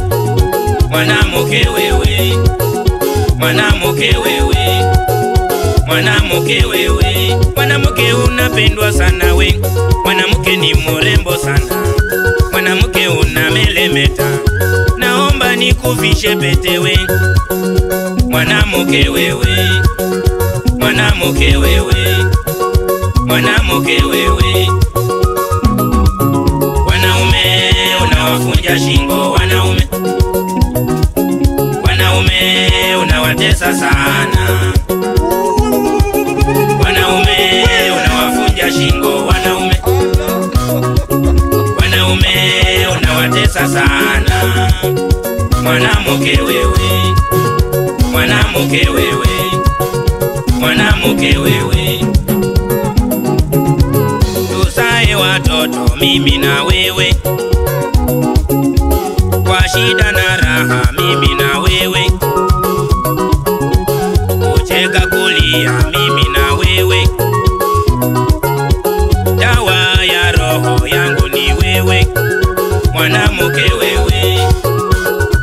mwanamke wewe, mwanamke wewe, mwanamke wewe, mwanamke unapendwa sana we, mwanamke ni mrembo sana, mwanamke unamelemeta, naomba nikuvishe pete we, mwanamke wewe, mwanamke wewe, mwanamke wewe. Wanaume unawafunja shingo, wanaume, wanaume unawatesa sana, wanaume unawafunja shingo, wanaume, wanaume unawatesa sana, mwanamke wewe, mwanamke wewe, mwanamke wewe. Tuzae watoto mimi na wewe, kwa shida na raha mimi na wewe, kucheka kulia mimi na wewe, dawa ya roho yangu ni wewe, mwanamke wewe,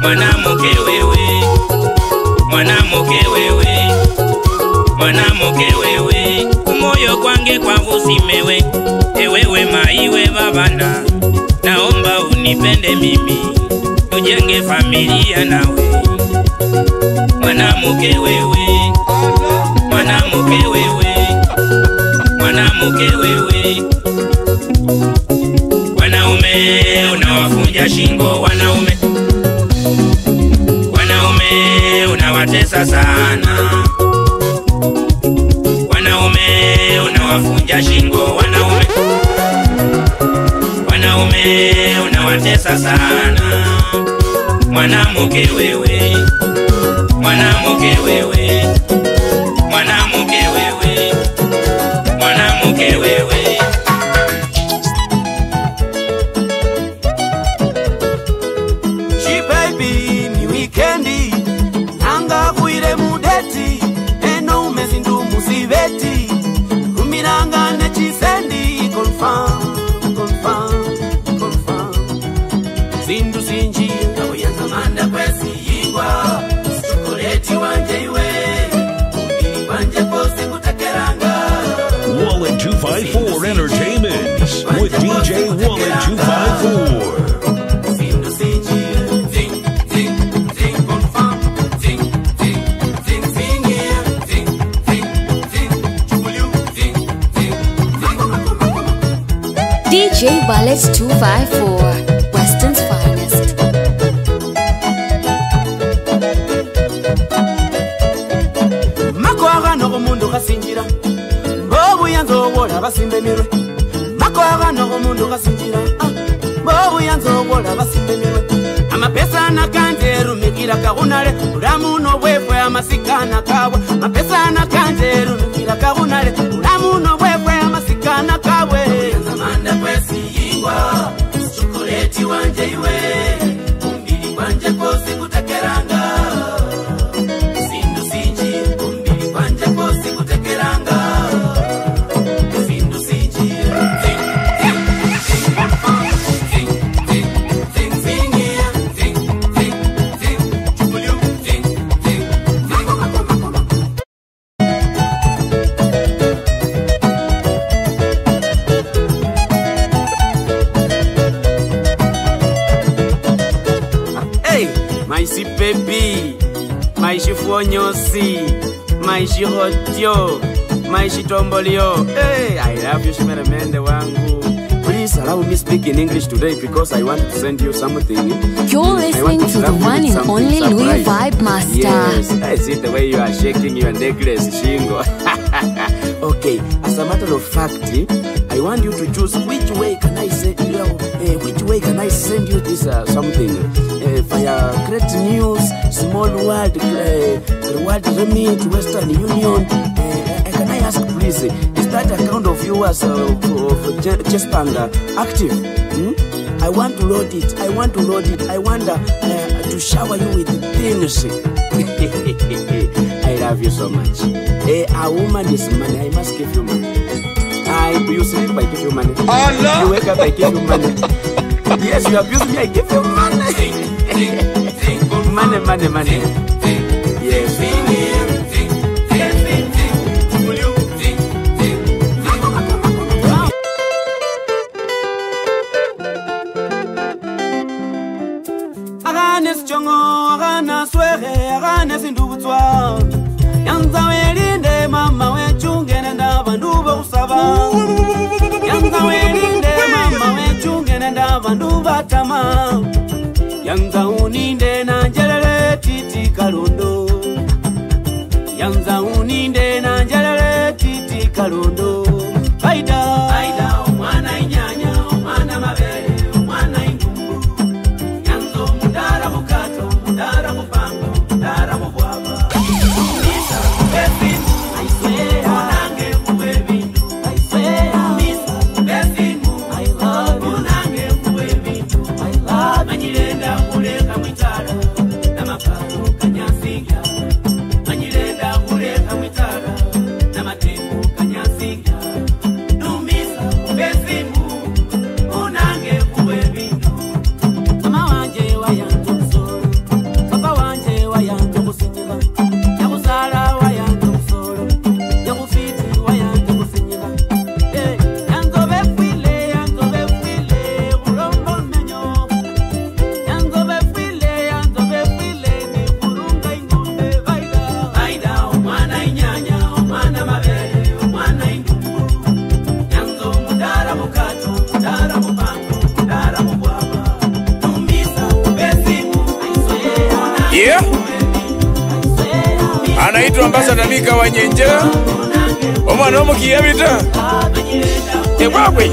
mwanamke wewe, mwanamke wewe, mwanamke wewe, kumoyo kwange kwa vusimewe, ewewe maiwe babana, naomba unipende mimi, tujenge familia nawe, mwanamke wewe, mwanamke wewe, mwanamke wewe. Wanaume unawafunja shingo, wanaume, wanaume unawatesa sana, wanaume unawafunja shingo, wanaume, wanaume unawatesa sana, mwanamke wewe, mwanamke wewe, mwanamke wewe, mwanamke wewe. She baby ni weekendi, nanga kuile mudeti, eno umezindu musibeti, kumiranga nechisendi, confirm, confirm, confirm. Zindu sinji, kabuyanza manda kwesi yingwa, chokoleti wanje iwe, umbili wanje kose kutakeranga. Wallet 254 Entertainment with DJ Wallet 254. Zindu sinji, zing, zing, zing, confirm, zing, zing, zing, zing, yeah, zing, zing, zing, chukuliu, zing, zing, zing. DJ Wallet 254, Western's finest. Makwara no mundu kasinjira, bobu yanzo wola basimbe mirwe. Makwara no mundu kasinjira, bobu yanzo wola basimbe mirwe. Amapesa nakanje rumikira kagunale, uramu no bwefwe amasikana kawe. Mapesa nakanje rumikira kagunale, uramu no bwefwe amasikana kawe. Zamanda kwesi yingwa, chokoleti wanje iwe, umbili wanje kose kutakeranga. Sindu sinji, umbili wanje kose kutakeranga. Sindu sinji, zing, zing, zing, zing, zing, zing, zing, yeah, zing, zing, zing, chukuliu, zing, zing, zing. Hey, my baby, my shifuonyosi, my shihotio, my shitombolio. Hey, I love you shimeremende wangu. Please allow me speak in English today because I want to send you something. You're listening to the love you one with and something only Luya surprise. Vibe Master. Yes, I see the way you are shaking your necklace, Shingo. Okay, as a matter of fact, I want you to choose which way can I send you, which way can I send you this something via Great News, Small World, World Remit, Western Union. Can I ask please, is that account of yours of Chase Bank active? I want to load it. I want to load it. I want to shower you with things. I love you so much. A woman is money. I must give you money. You sleep, I give you money. Allah. You wake up, I give you money. Yes, you abuse me, I give you money. Money, money, money. Yes. Yanza mama wechunge nenda bandu bakusaba. Yanza welinde mama wechunge nenda bandu batama. Yanza uninde na njelele titi kalundo. Yanza uninde na njelele titi kalundo. Faida faida omwana inyanya omwana mabere omwana ingumbu. Yanzo mudara bukato mudara bupango mudara bubwaba. Yeah. Anaitwa Ambassador Mika wa Nyenje. Omwana omukiyabita. Ewawe.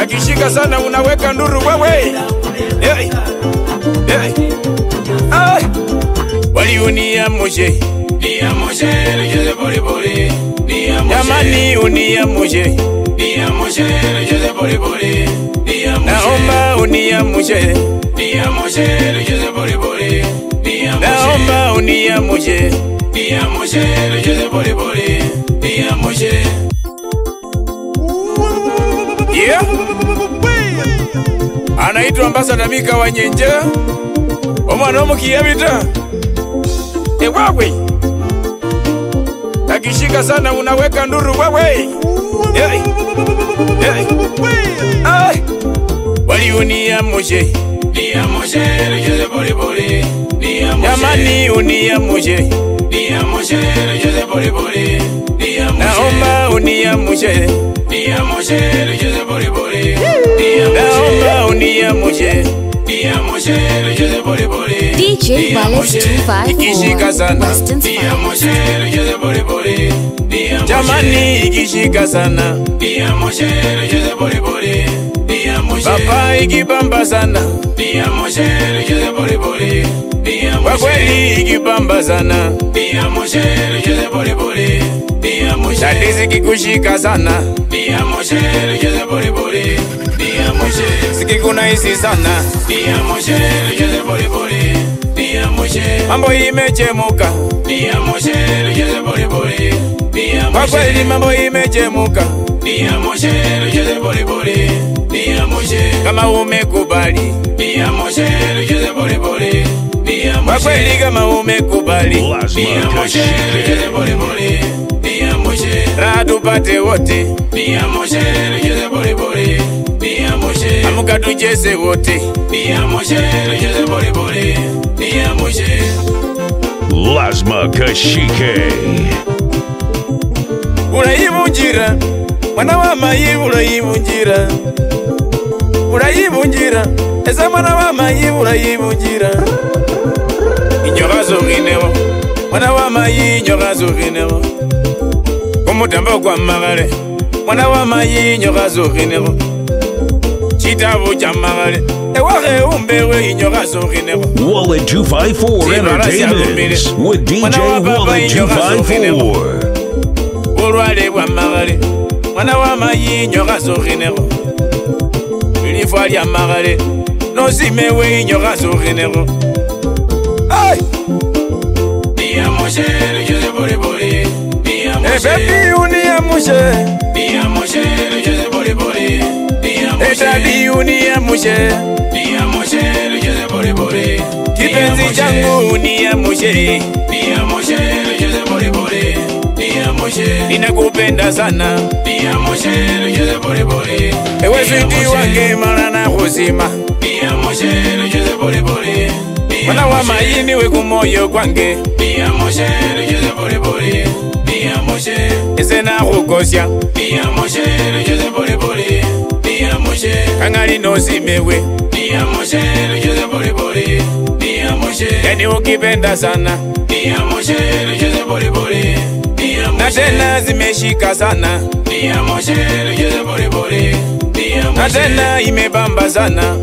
Akishika sana unaweka nduru wewe. Hey. Hey. Ah. Waliunia moshe. Nia moshe lucheze pole pole. Nia moshe. Jamani unia moshe. Nia moshe lucheze pole pole. Nia moshe. Naomba unia moshe. Nia moshe lucheze pole pole. Nia moshe. Naomba unia moshe. Nia moshe lucheze pole pole. Nia moshe. Yeah. Anaitwa Ambassador Mika wa Nyenje. Omwana omukiyabita. Ewawe. Akishika sana unaweka nduru wewe. Hey. Hey. Ah. Waliunia moshe. Nia moshe lucheze pole pole. Nia moshe. Jamani unia moshe. Nia moshe lucheze pole pole. Nia moshe. Naomba unia moshe. Nia moshe lucheze pole pole. Nia moshe. Naomba unia moshe. Nia moshe lucheze pole pole. DJ Wallace 254 Western Nia moshe lucheze pole pole. Nia moshe. Jamani ikishika sana. Nia moshe lucheze pole pole. Nia moshe. Papa ikibamba sana. Nia moshe lucheze pole pole. Nia moshe. Kwa kweli ikibamba sana. Nia moshe lucheze pole pole. Nia moshe. Tatizi kikushika sana. Nia moshe lucheze pole pole. Nia moshe. Sikikuna hisi sana. Nia moshe lucheze pole pole. Nia moshe. Mambo imechemuka. Nia moshe lucheze pole pole. Nia moshe. Kwa kweli mambo imechemuka. Nia moshe lucheze pole pole. Nia moshe. Kama umekubali. Nia moshe lucheze pole pole. Nia moshe. Kwa kweli kama umekubali. Nia moshe lucheze pole pole. Nia moshe. Raha tupate wote. Nia moshe lucheze pole pole. Nia moshe. Amuka tucheze wote. Nia moshe lucheze pole pole. Nia moshe. Lazma Kashike. Uraibunjira mwana wa mayi uraibunjira. Uraibunjira esa mwana wa mayi uraibunjira. Inyoka zoginewo mwana wa mayi inyoka zoginewo. Kumutambo kwa magale mwana wa mayinyo gazoginero chitabu cha magale ewahe umbewe inyo gazoginero. Wallet 254 Entertainment with DJ Wallet 254. Ulwale bwa magale mwana wa mayinyo gazoginero ilifwa lya magale nosimewe inyo gazoginero. Hey! Baby, uniamushe. Etabi uniamushe. Kipenzi changu uniamushe. Ninakupenda sana. Ewe switi wange mara na kuzima. Mwana wa maini we kumoyo kwange. Ese na rukosya. Kangali nosimewe. Yani ukipenda sana. Na tena zimeshika sana. Na tena imebamba sana.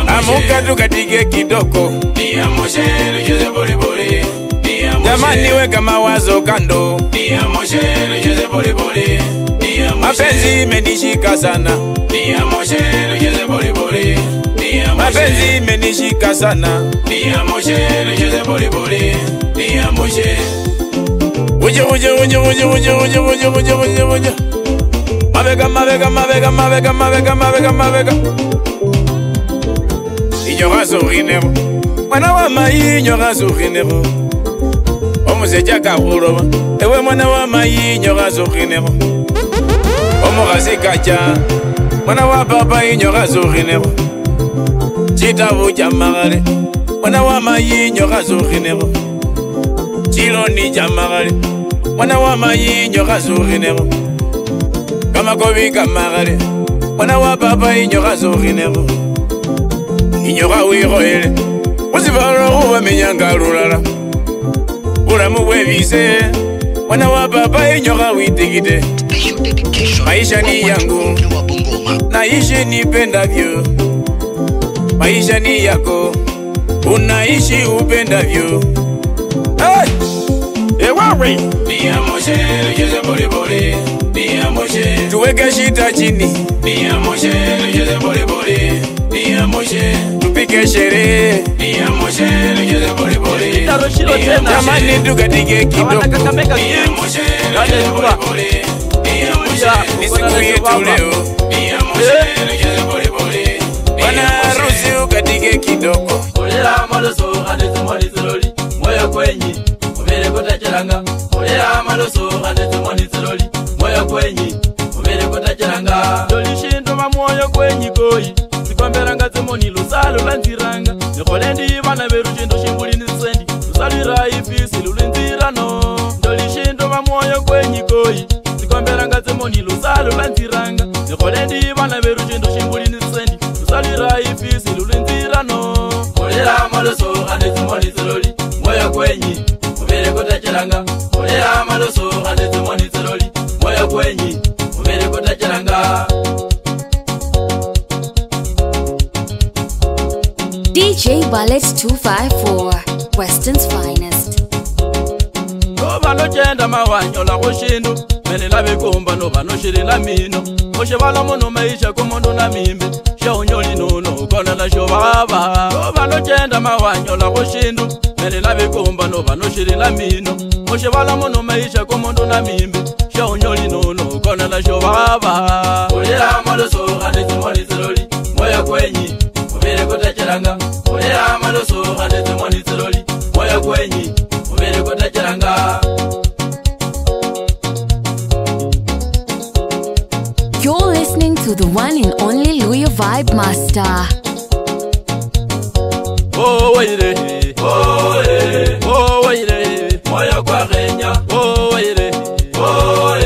Amuka tukatike kidogo. Jamani weka mawazo kando. Mapenzi imenishika sana. Mapenzi imenishika sana. Uje uje uje uje uje uje uje uje uje uje. Mabega mabega mabega mabega mabega mabega mabega. Inyo gazoginero. Mwana wa mayinyo gazoginero. Omuseja kahuroba. Ewe mwana wa mayinyo gazoginero. Omugazi kacha. Mwana wa baba inyo gazoginero. Chitabu cha magale. Mwana wa mayinyo gazoginero. Chiloni cha magale. Mwana wa mayinyo gazoginero. Kama kobi kamagale. Mwana wa baba inyo gazoginero. Inyo gawiroele. Usibalo uwamenyanga lulala. Ulamu bwebise. Mwana wa baba inyo gawitigide. Maisha ni yangu. Naishi nipendavyo. Maisha ni yako. Unaishi upendavyo. Hey! Ewawe! Tuweke shita chini. Tupike sherehe. Jamani tukatike kidogo. Ni siku yetu leo. Bwana harusi ukatike kidogo. DJ Wallet 254, Western's finest. Chenda mawanyola kushindu menela bikumba no banoshirila mino oshebala muno maisha kumundu na mimbi shaunyoli nono kona na shobaba obano chenda mawanyola kushindu menela bikumba no banoshirila mino oshebala muno maisha kumundu na mimbi shaunyoli nono kona na shobaba olera maloso ane tumoni moyo kwenyi ubere kutacheranga olera maloso ane tumoni moyo kwenyi ubere kutacheranga. You're listening to the one and only Luya Vibe Master. Oh, wait, oh, oh, wait, moyo kwa Kenya. Oh, wait, oh,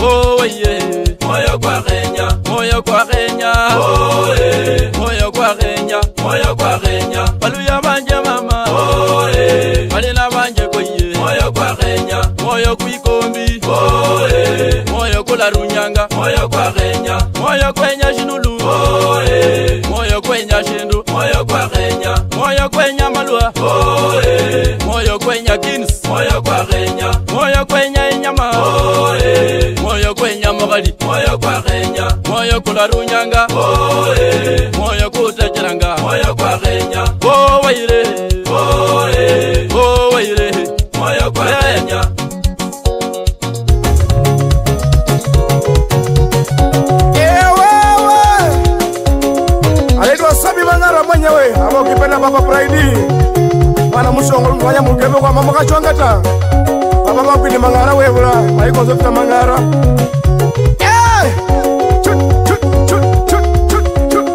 oh, wait, moyo kwa Kenya. Moyo kwa Kenya. Oh, moyo kwa Kenya. Moyo kwa Kenya. Baluya banje mama. Oh, balina banje koye. Moyo kwa Kenya. kula runyanga moyo kwa Kenya moyo kwenya shinulu oe moyo kwenya shindu moyo kwa Kenya moyo kwenya malwa oe moyo kwenya kins moyo kwa Kenya moyo kwenya inyama oe moyo kwenya magali moyo kwa Kenya moyo kula runyanga oe moyo kutecheranga moyo kwa Kenya o waire oe o waire moyo kwa Kenya. Anaitwa Sabi Mangara mwenyewe ama ukipenda Baba Pride. Mwana musongo mfanya mukebe kwa mama kachongata. Baba makwini Mangara webula, maiko zofta Mangara. Eh! Chut chut chut chut chut chut.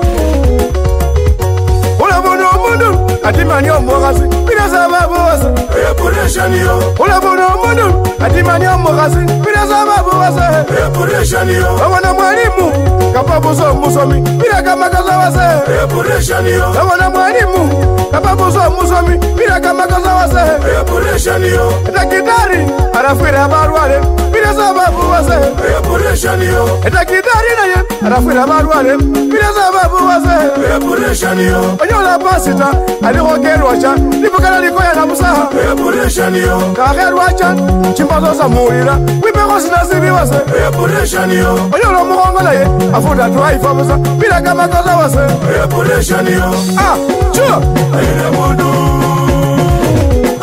Ola bono mundu atimani omwakasi bila sababu wasa. Reputation yo. Ola bono mundu atimani omwakasi bila sababu wasa. Reputation yo. Wana mwalimu kapabuzo musomi bila kama kaza wase. Reputation yo. Wana mwalimu kapabuzo musomi bila kama kaza wase. Reputation yo. Daktari arafira barwale bila sababu wase. Reputation yo. Daktari naye arafira barwale bila sababu wase. Reputation yo. Onyola pasita alihokelwa cha nipokala likoya na musaha. Reputation yo. Kagerwa cha chimbazo za muira wipeko sinasibi wase. Reputation yo. Onyola muhongo naye afuta tuwaifa musa bila kama kaza wase. Reputation yo. Ah, chua. Aire mundu.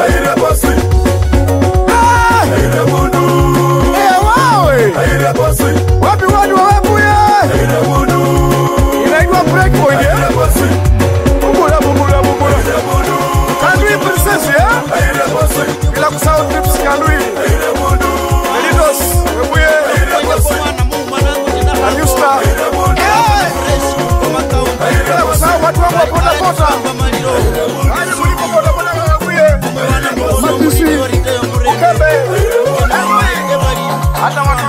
Aire bosi. Ah! Aire mundu. Eh, wawe. Aire bosi. Wapi watu wawepuye. Aire mundu. Inaitwa break point. Aire bosi. Bubula bubula bubula. Aire mundu. Kandui princess ya. Aire bosi. Bila kusahau trips kandui. Aire mundu. Elitos wepuye. Aire bosi. A new star. Bila kusahau watu wangu wa boda boda. Hadi mulipo boda boda wepuye. Matisi. Ukembe. Hata watu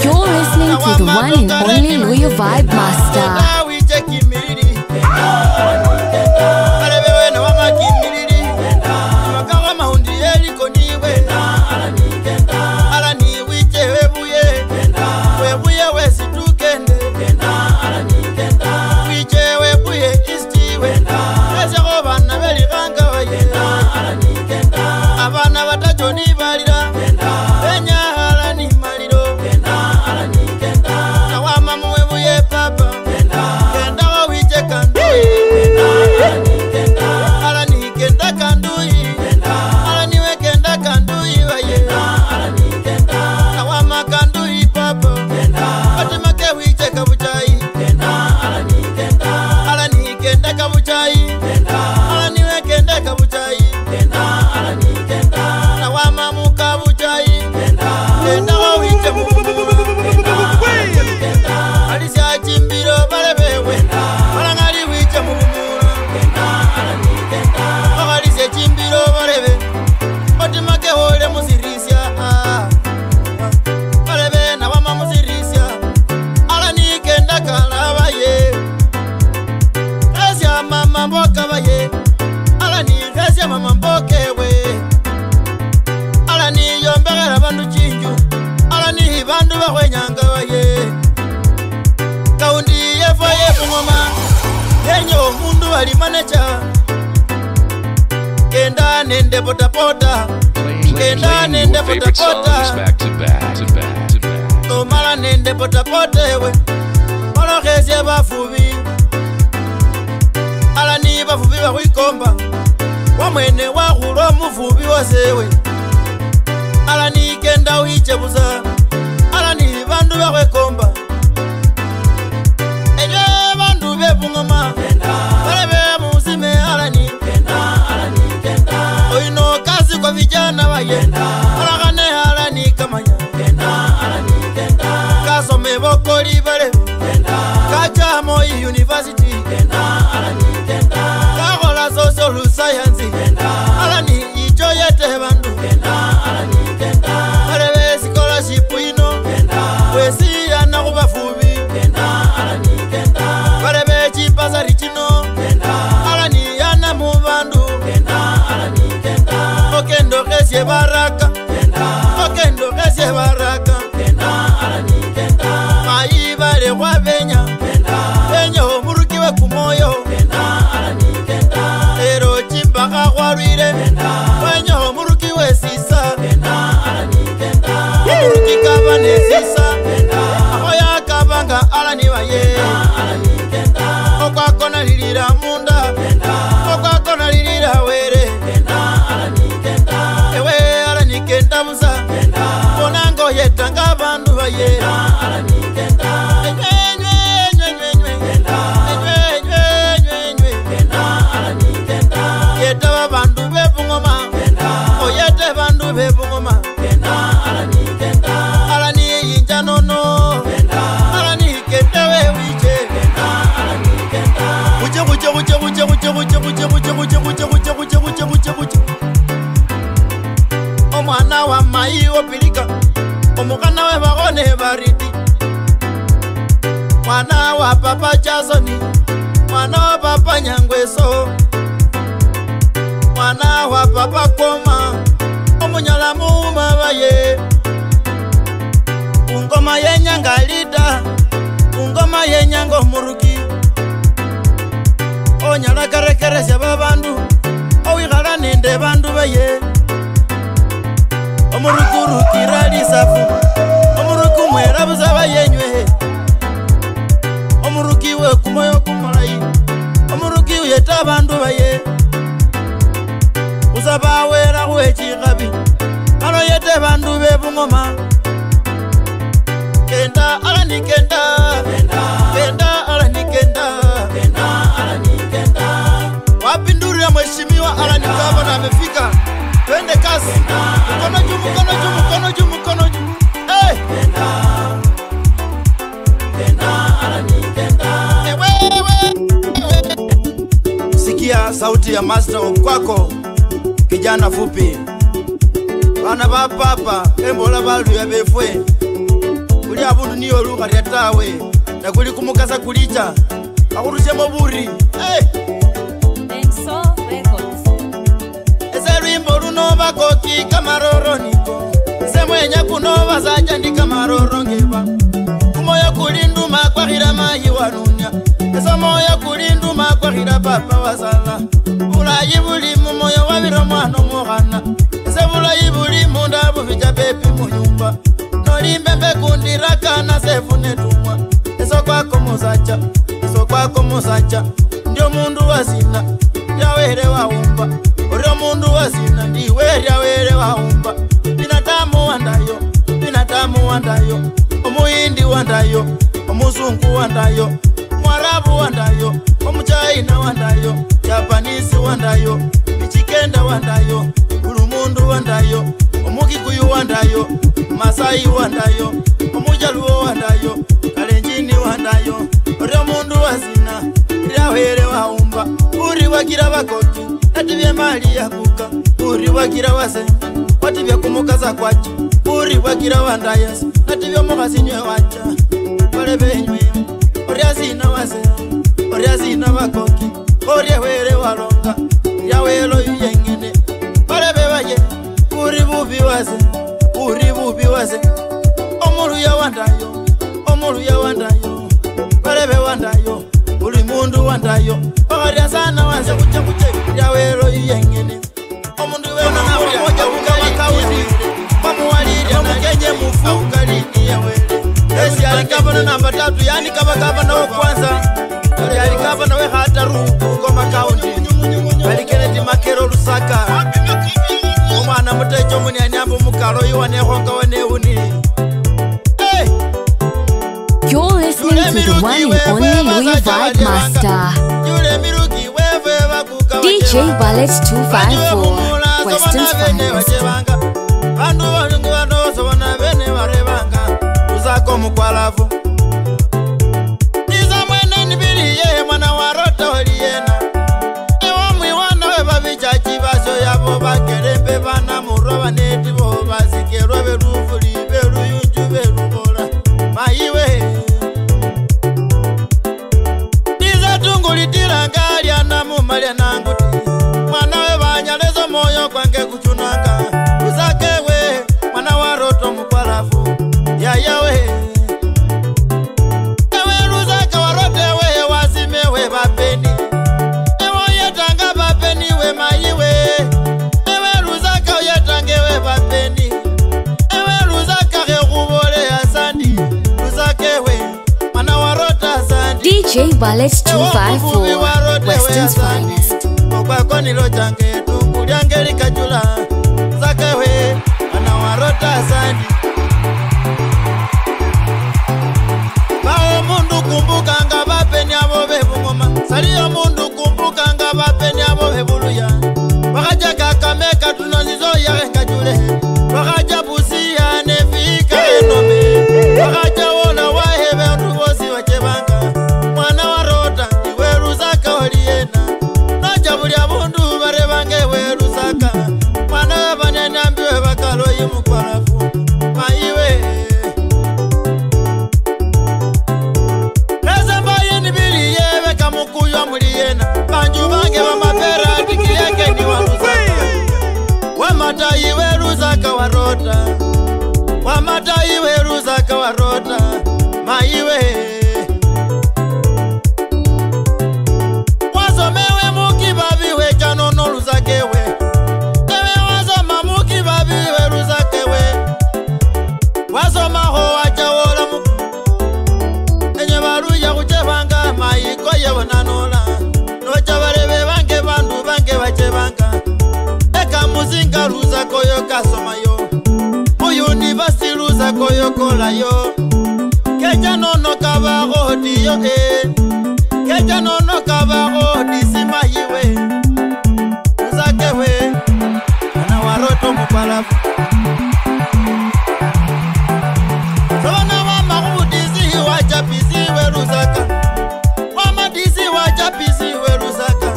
You're listening to the one and only Luya Vibe Master. Playing your favorite songs back to back to back to back. Tomala nende pota potewe Ologezie bafubi Alani bafubi bahuikomba Wamwene wahulwa mufubi wasewe Alani kenda uichebuza Alani bandu bahuikomba Enye bandu bebungoma Barebe University. Kakhola social science. Alani ichoyete bandu. Barebe scholarship ino. Wesiyana khubafubi. Barebe chipasari chino. Alani yana mubandu. Okendo kesye baraka. Okendo kesye baraka. Maibale wabenya. Benyo murukiwe kumoyo. Ero chimbaka khwarwile. Benyo murukiwe sisa. Muruki kaba ne sisa. Akhoya kabanga alani baye. Okwakona lilira munda. Okwakona lilira were. Ewe alani kenda musa. Bonango yetanga bandu baye. Yeta bandu bebungoma. Oyete bandu bebungoma. Alani yinja nono. Alani kenda we wiche. Uche uche uche uche uche uche uche uche uche uche uche uche uche uche uche. Omwana wa mai opilika. Omukana we bagone bariti. Mwana wa papa Jasoni. Mwana wa papa Nyangweso. Mwana wa papa Koma. Omunyala muuma baye. Ungoma yenyanga lida. Ungoma yenyanga omuruki. Onyala karekeresya babandu. Owikhala nende bandu baye. Omurukurukira lisafu. Omuruku mwera busaba yenywe. Omuruki we kumoyo kumulayi. Omuruki uyeta bandu baye. Usaba wera khwechikhabi. Bano yete bandu bebungoma. Kenda alani kenda. Kenda alani kenda. Wapinduri ya mheshimiwa alani kaba amefika. Twende kasi. Mkono juu, mkono juu, mkono juu, mkono juu. Hey! Sikia sauti ya master kwako kijana fupi. Bana ba papa embola baluya befwe. Kuli abundu niyo lukha tawe. Na kuli kumukasa kulicha. Akurusemo buri. Hey! Ese luno bakoki kamaroro niko. Ese mwenya kuno basaja ndi kamaroro ngeba. Kumoyo kulinduma kwakhila mayi wanunya. Ese moyo kulinduma kwakhila papa wasala. Bulayi buli mumoyo wabira mwana omukhana. Ese bulayi buli munda bufija bebi munyumba. Nolimbembe kundirakana sefune tumwa. Ese kwako musacha, ese kwako musacha. Ndio mundu wasina, yawere waumba. Oryo mundu wasina ndiwe yawere waumba. Binadamu wandayo, binadamu wandayo. Omuhindi wandayo, omuzungu wandayo. Mwarabu wandayo, omuchaina wandayo. Japanese wandayo, Michikenda wandayo. Ulumundu wandayo, omukikuyu wandayo. Masai wandayo, omujaluo wandayo. Kalenjini wandayo. Oryo mundu wasina yawere waumba. Uri wagira bakoki natibye mali yakuka. Uri wagira wase watibye kumukaza kwachi. Uri wagira wandayas natibye mukhasi nywe wacha. Bale benywe oryasina wase oryasina bakoki. Orye were walonga yawelo yengene. Bale bebaye uri bubi wase uri bubi wase. Omulu yawandayo omulu yawandayo. Bale bewandayo uli mundu wandayo. Bakarya sana wanze kuche kuche yawero yengene. Omundu wena moja kukama kaudi. Pamuwalire omukenye mufu ukalini yawere. Esi alikabana namba 3 yani kaba gavana wa kwanza. Alikabana we hataru Ngoma County. Alikeneti Makero Lusaka. Omwana mutecho muni anyambo mukalo iwane honga wane uni. Hey! You're listening to the one and only Luya Vibe Master, DJ Wallet 254, Western's finest. malya nanguti mwana we banyalezo moyo kwange kuchunanga Lusaka we mwana wa roto mukwalafu yayawe ewe Lusaka warote we wasimewe bapeni ewe yetanga bapeni we mayiwe ewe Lusaka yetange we bapeni ewe Lusaka rekubole asandi Lusaka we mwana wa rota asandi DJ Wallet 254, Western's finest. Okwako nilo change tukulyange likajula Lusaka we mwana wa rota asandi Bao mundu kumbukanga bapeni abo bebungoma Saliyo mundu kumbukanga bapeni abo bebuluya Wakaja kakameka tunonzizo ya kajule Wakaja busia nefika enome Wakaja wona wahebe ndubosi wachebanga Mwana wa rota iwe Lusaka oliena Noja buli abundu barebange we Lusaka Mwana wabane ambiwe bakalo yimukwalafu Maiwe Mukuywa muliyena banju bange bamapera tikiyeke ni wa Lusaka Wamatayi we Lusaka warota Wamatayi we Lusaka warota maiwe Wasomewe mukibabi we chanono Lusaka we Ewe wasoma mukibabi we Lusaka we Wasoma ho wachawola mu Enye baruya kuchebanga maiko yebonanola Nocha barebe bange bandu bange bachebanga Eka muzinga Lusaka yo kasomayo Mu university Lusaka yo kolayo Keja nono kabaho diyo e Keja nono kabaho disima yiwe Lusaka we mwana wa roto mukwalafu Sobana wa mahudisi wa chapisi we Lusaka Wamadisi wa chapisi we Lusaka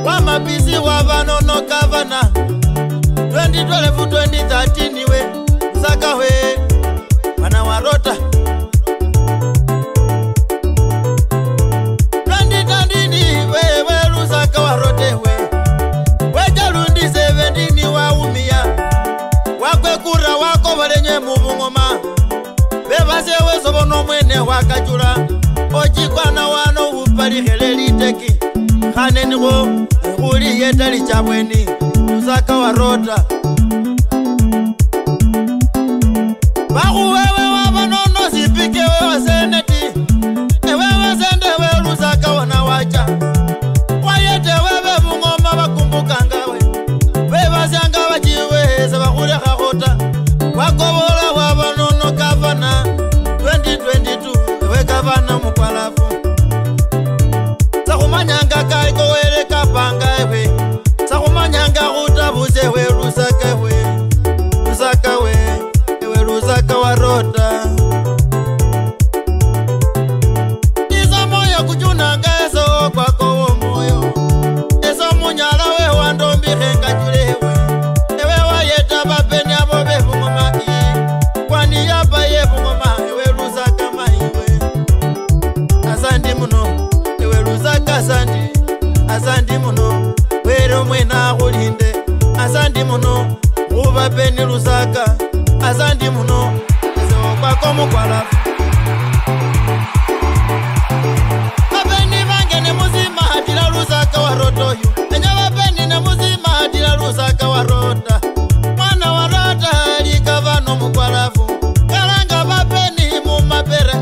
Wamapisi wa vanono kavana 2012 2013 we Lusaka we mwana wa rota 2013 we we Lusaka wa rote we Wejalundi 17 wa umia Wakwekura wako balenye mubungoma Bebase sobono mwene wakachula Ochikwana wano upalikhele liteki Khane niwo khuli yetali chabweni Lusaka wa rota Bakhuwewe wabanono sipike wewe seneti Ewewe sende we Lusaka wana wacha Wayete wewe bungoma bakumbukangawe Bebasyanga bachiwe sebakhulekha khota Wakobola wabanono kavana 2022 ewe kavana mukwalafu Sakhumanyanga kaliko wele kapanga ewe Sakhumanyanga khutabuse we Lusaka we Lusaka we ewe Lusaka warota Izo moyo kuchunanga eso kwako wo moyo Eso munyala we wandombikhe ngachulewe Ewe wayeta bapeni abo bebungoma Kwani yapa yebungoma ewe Lusaka maiwe Asandi muno ewe Lusaka asandi Asandi muno wero mwena khulinde Asandi muno khubapeni Lusaka Asandi muno ese okwako mukwalafu Bapeni bange ne muzima hatila Lusaka warotoyo Enya bapeni ne muzima hatila Lusaka warota Mwana warota likavano mukwalafu Kalanga bapeni mumapera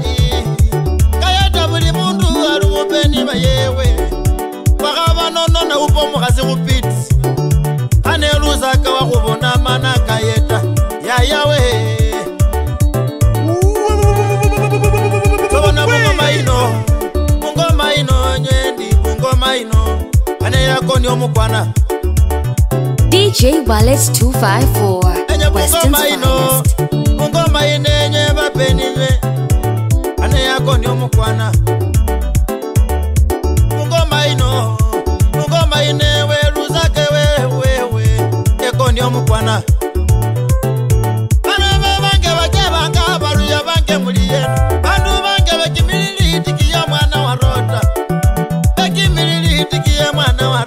Kayata buli mundu ali mupeni bayewe Wakabanono na upo mukhasi khupiti Ane Lusaka wakhubona mana kayeta Yayawe Sobona bungoma ino Bungoma ino nywendi bungoma ino Ane yako ni omukwana DJ Wallet 254, Western's finest. Bungoma ine nywe bapeni nywe Ane yako ni omukwana Bungoma ino Bungoma ine we Lusaka we we we Eko ni omukwana Bana bange bachebanga baluya bange muliyena Bandu bange bakimilili tikiya mwana wa rota Bakimilili tikiya mwana wa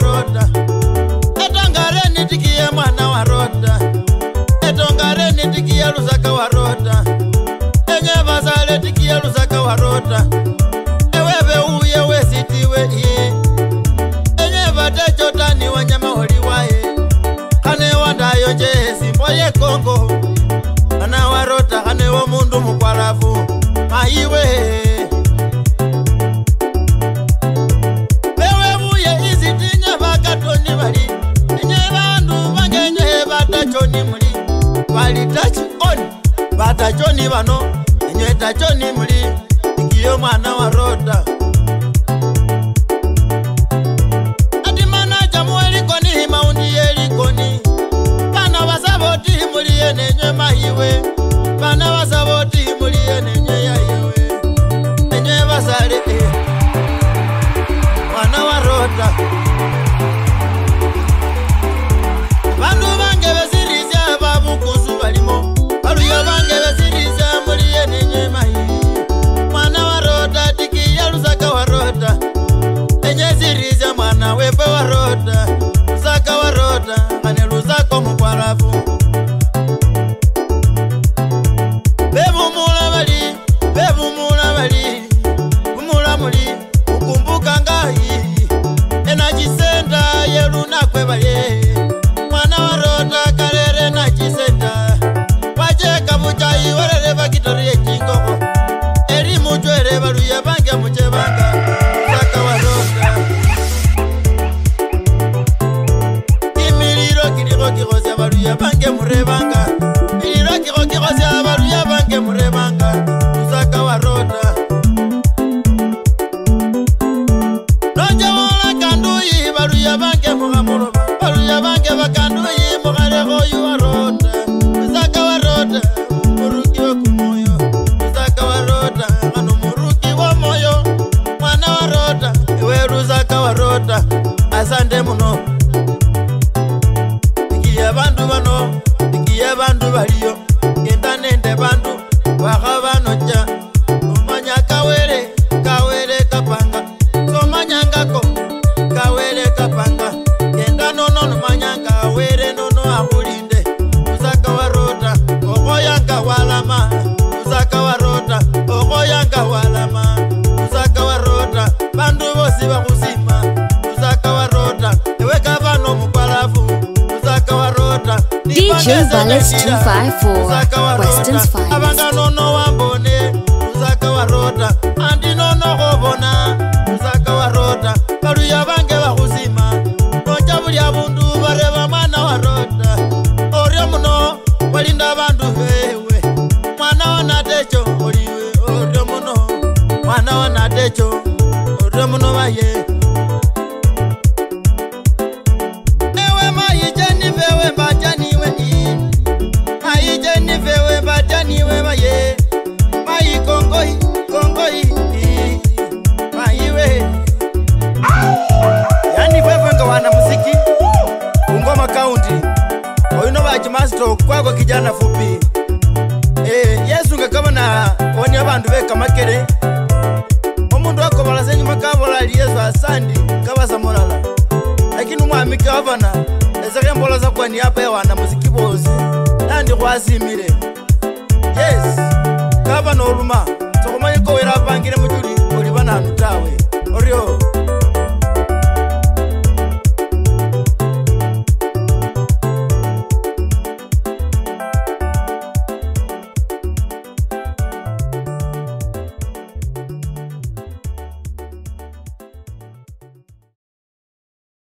warota ewebe uye wesitiwe iye enye batechotani wanyama holiwaye kane wandayo jesi mboye Kongo ana warota ane wo mundu mukwalafu maiwe bewe buye izitinya bakatoni bali enye bandu bangenye batachoni muli bali touch on batachoni bano enye tachoni muli ikiyo mwana warota ati manaja muelikoni maundi yelikoni bana basaboti muliye nenye mahiwe bana basaboti muliye nenye yayiwe nenye basale mwana warota bandu bange besirizya babukusu balimo baluya bange besirizya muliye nenye mahiwe mwana warota tikiya lusaka warota enye sirizya mwana wepe warota lusaka warota ane lusako mukwalafu bebumula bali bumula muli ukumbuka ngai enachisenda yelunakwe baye mwana warota kalere nachisenda wacheka buchayi warere bakitorie chingoko eri muchwere baluya bange muchebanga saka warota imiliro kiriko kirosya baluya bange murebanga miliro kiriko kirosya baluya bange murebanga saka warota nojawola kanduyi baluya bange mugamuroba baluya bange bakanduyi mugarego yuwarota saka warota muruki we kumoyo saka warota ano muruki wa moyo mwana warota ewe rusaka warota asante muno ikiya bandu bano ikiya bandu baliyo genda nende bandu wakabanoja omanya kawere kawere kapanga somanyangako kawere kapanga genda nono nomanyanga kawere nono akulinde usaka warota okoyanga walama usaka warota okoyanga walama usaka warota bandu bosi bakusima usaka warota eweka bano mukwalafu usaka warota DJ Ballet 254, Western's finest. Abanga nono wambone usaka warota andi nono kobona usaka warota baluya bange bakusima noja buli abundu bareba mwana warota oryo muno walinda bandu wewe mwana wanatecho oliwe oryo muno mwana wanatecho oryo muno baye ewe mayijeni vewe bajaniwe mayijeni vewe bajaniwe baye mayi kongoi kongoi mayiwe. Yani wewe nga wana muziki Bungoma County oyino bajimasto kwako kijana fupi Yesu nga kama na oni abandu beka makere omundu akobola senyuma kabola ali Yesu asandi kabasa mulala lakini umwami gavana ezeke mbola za kwani hapa ya wana muziki bosi nandi kwasimire.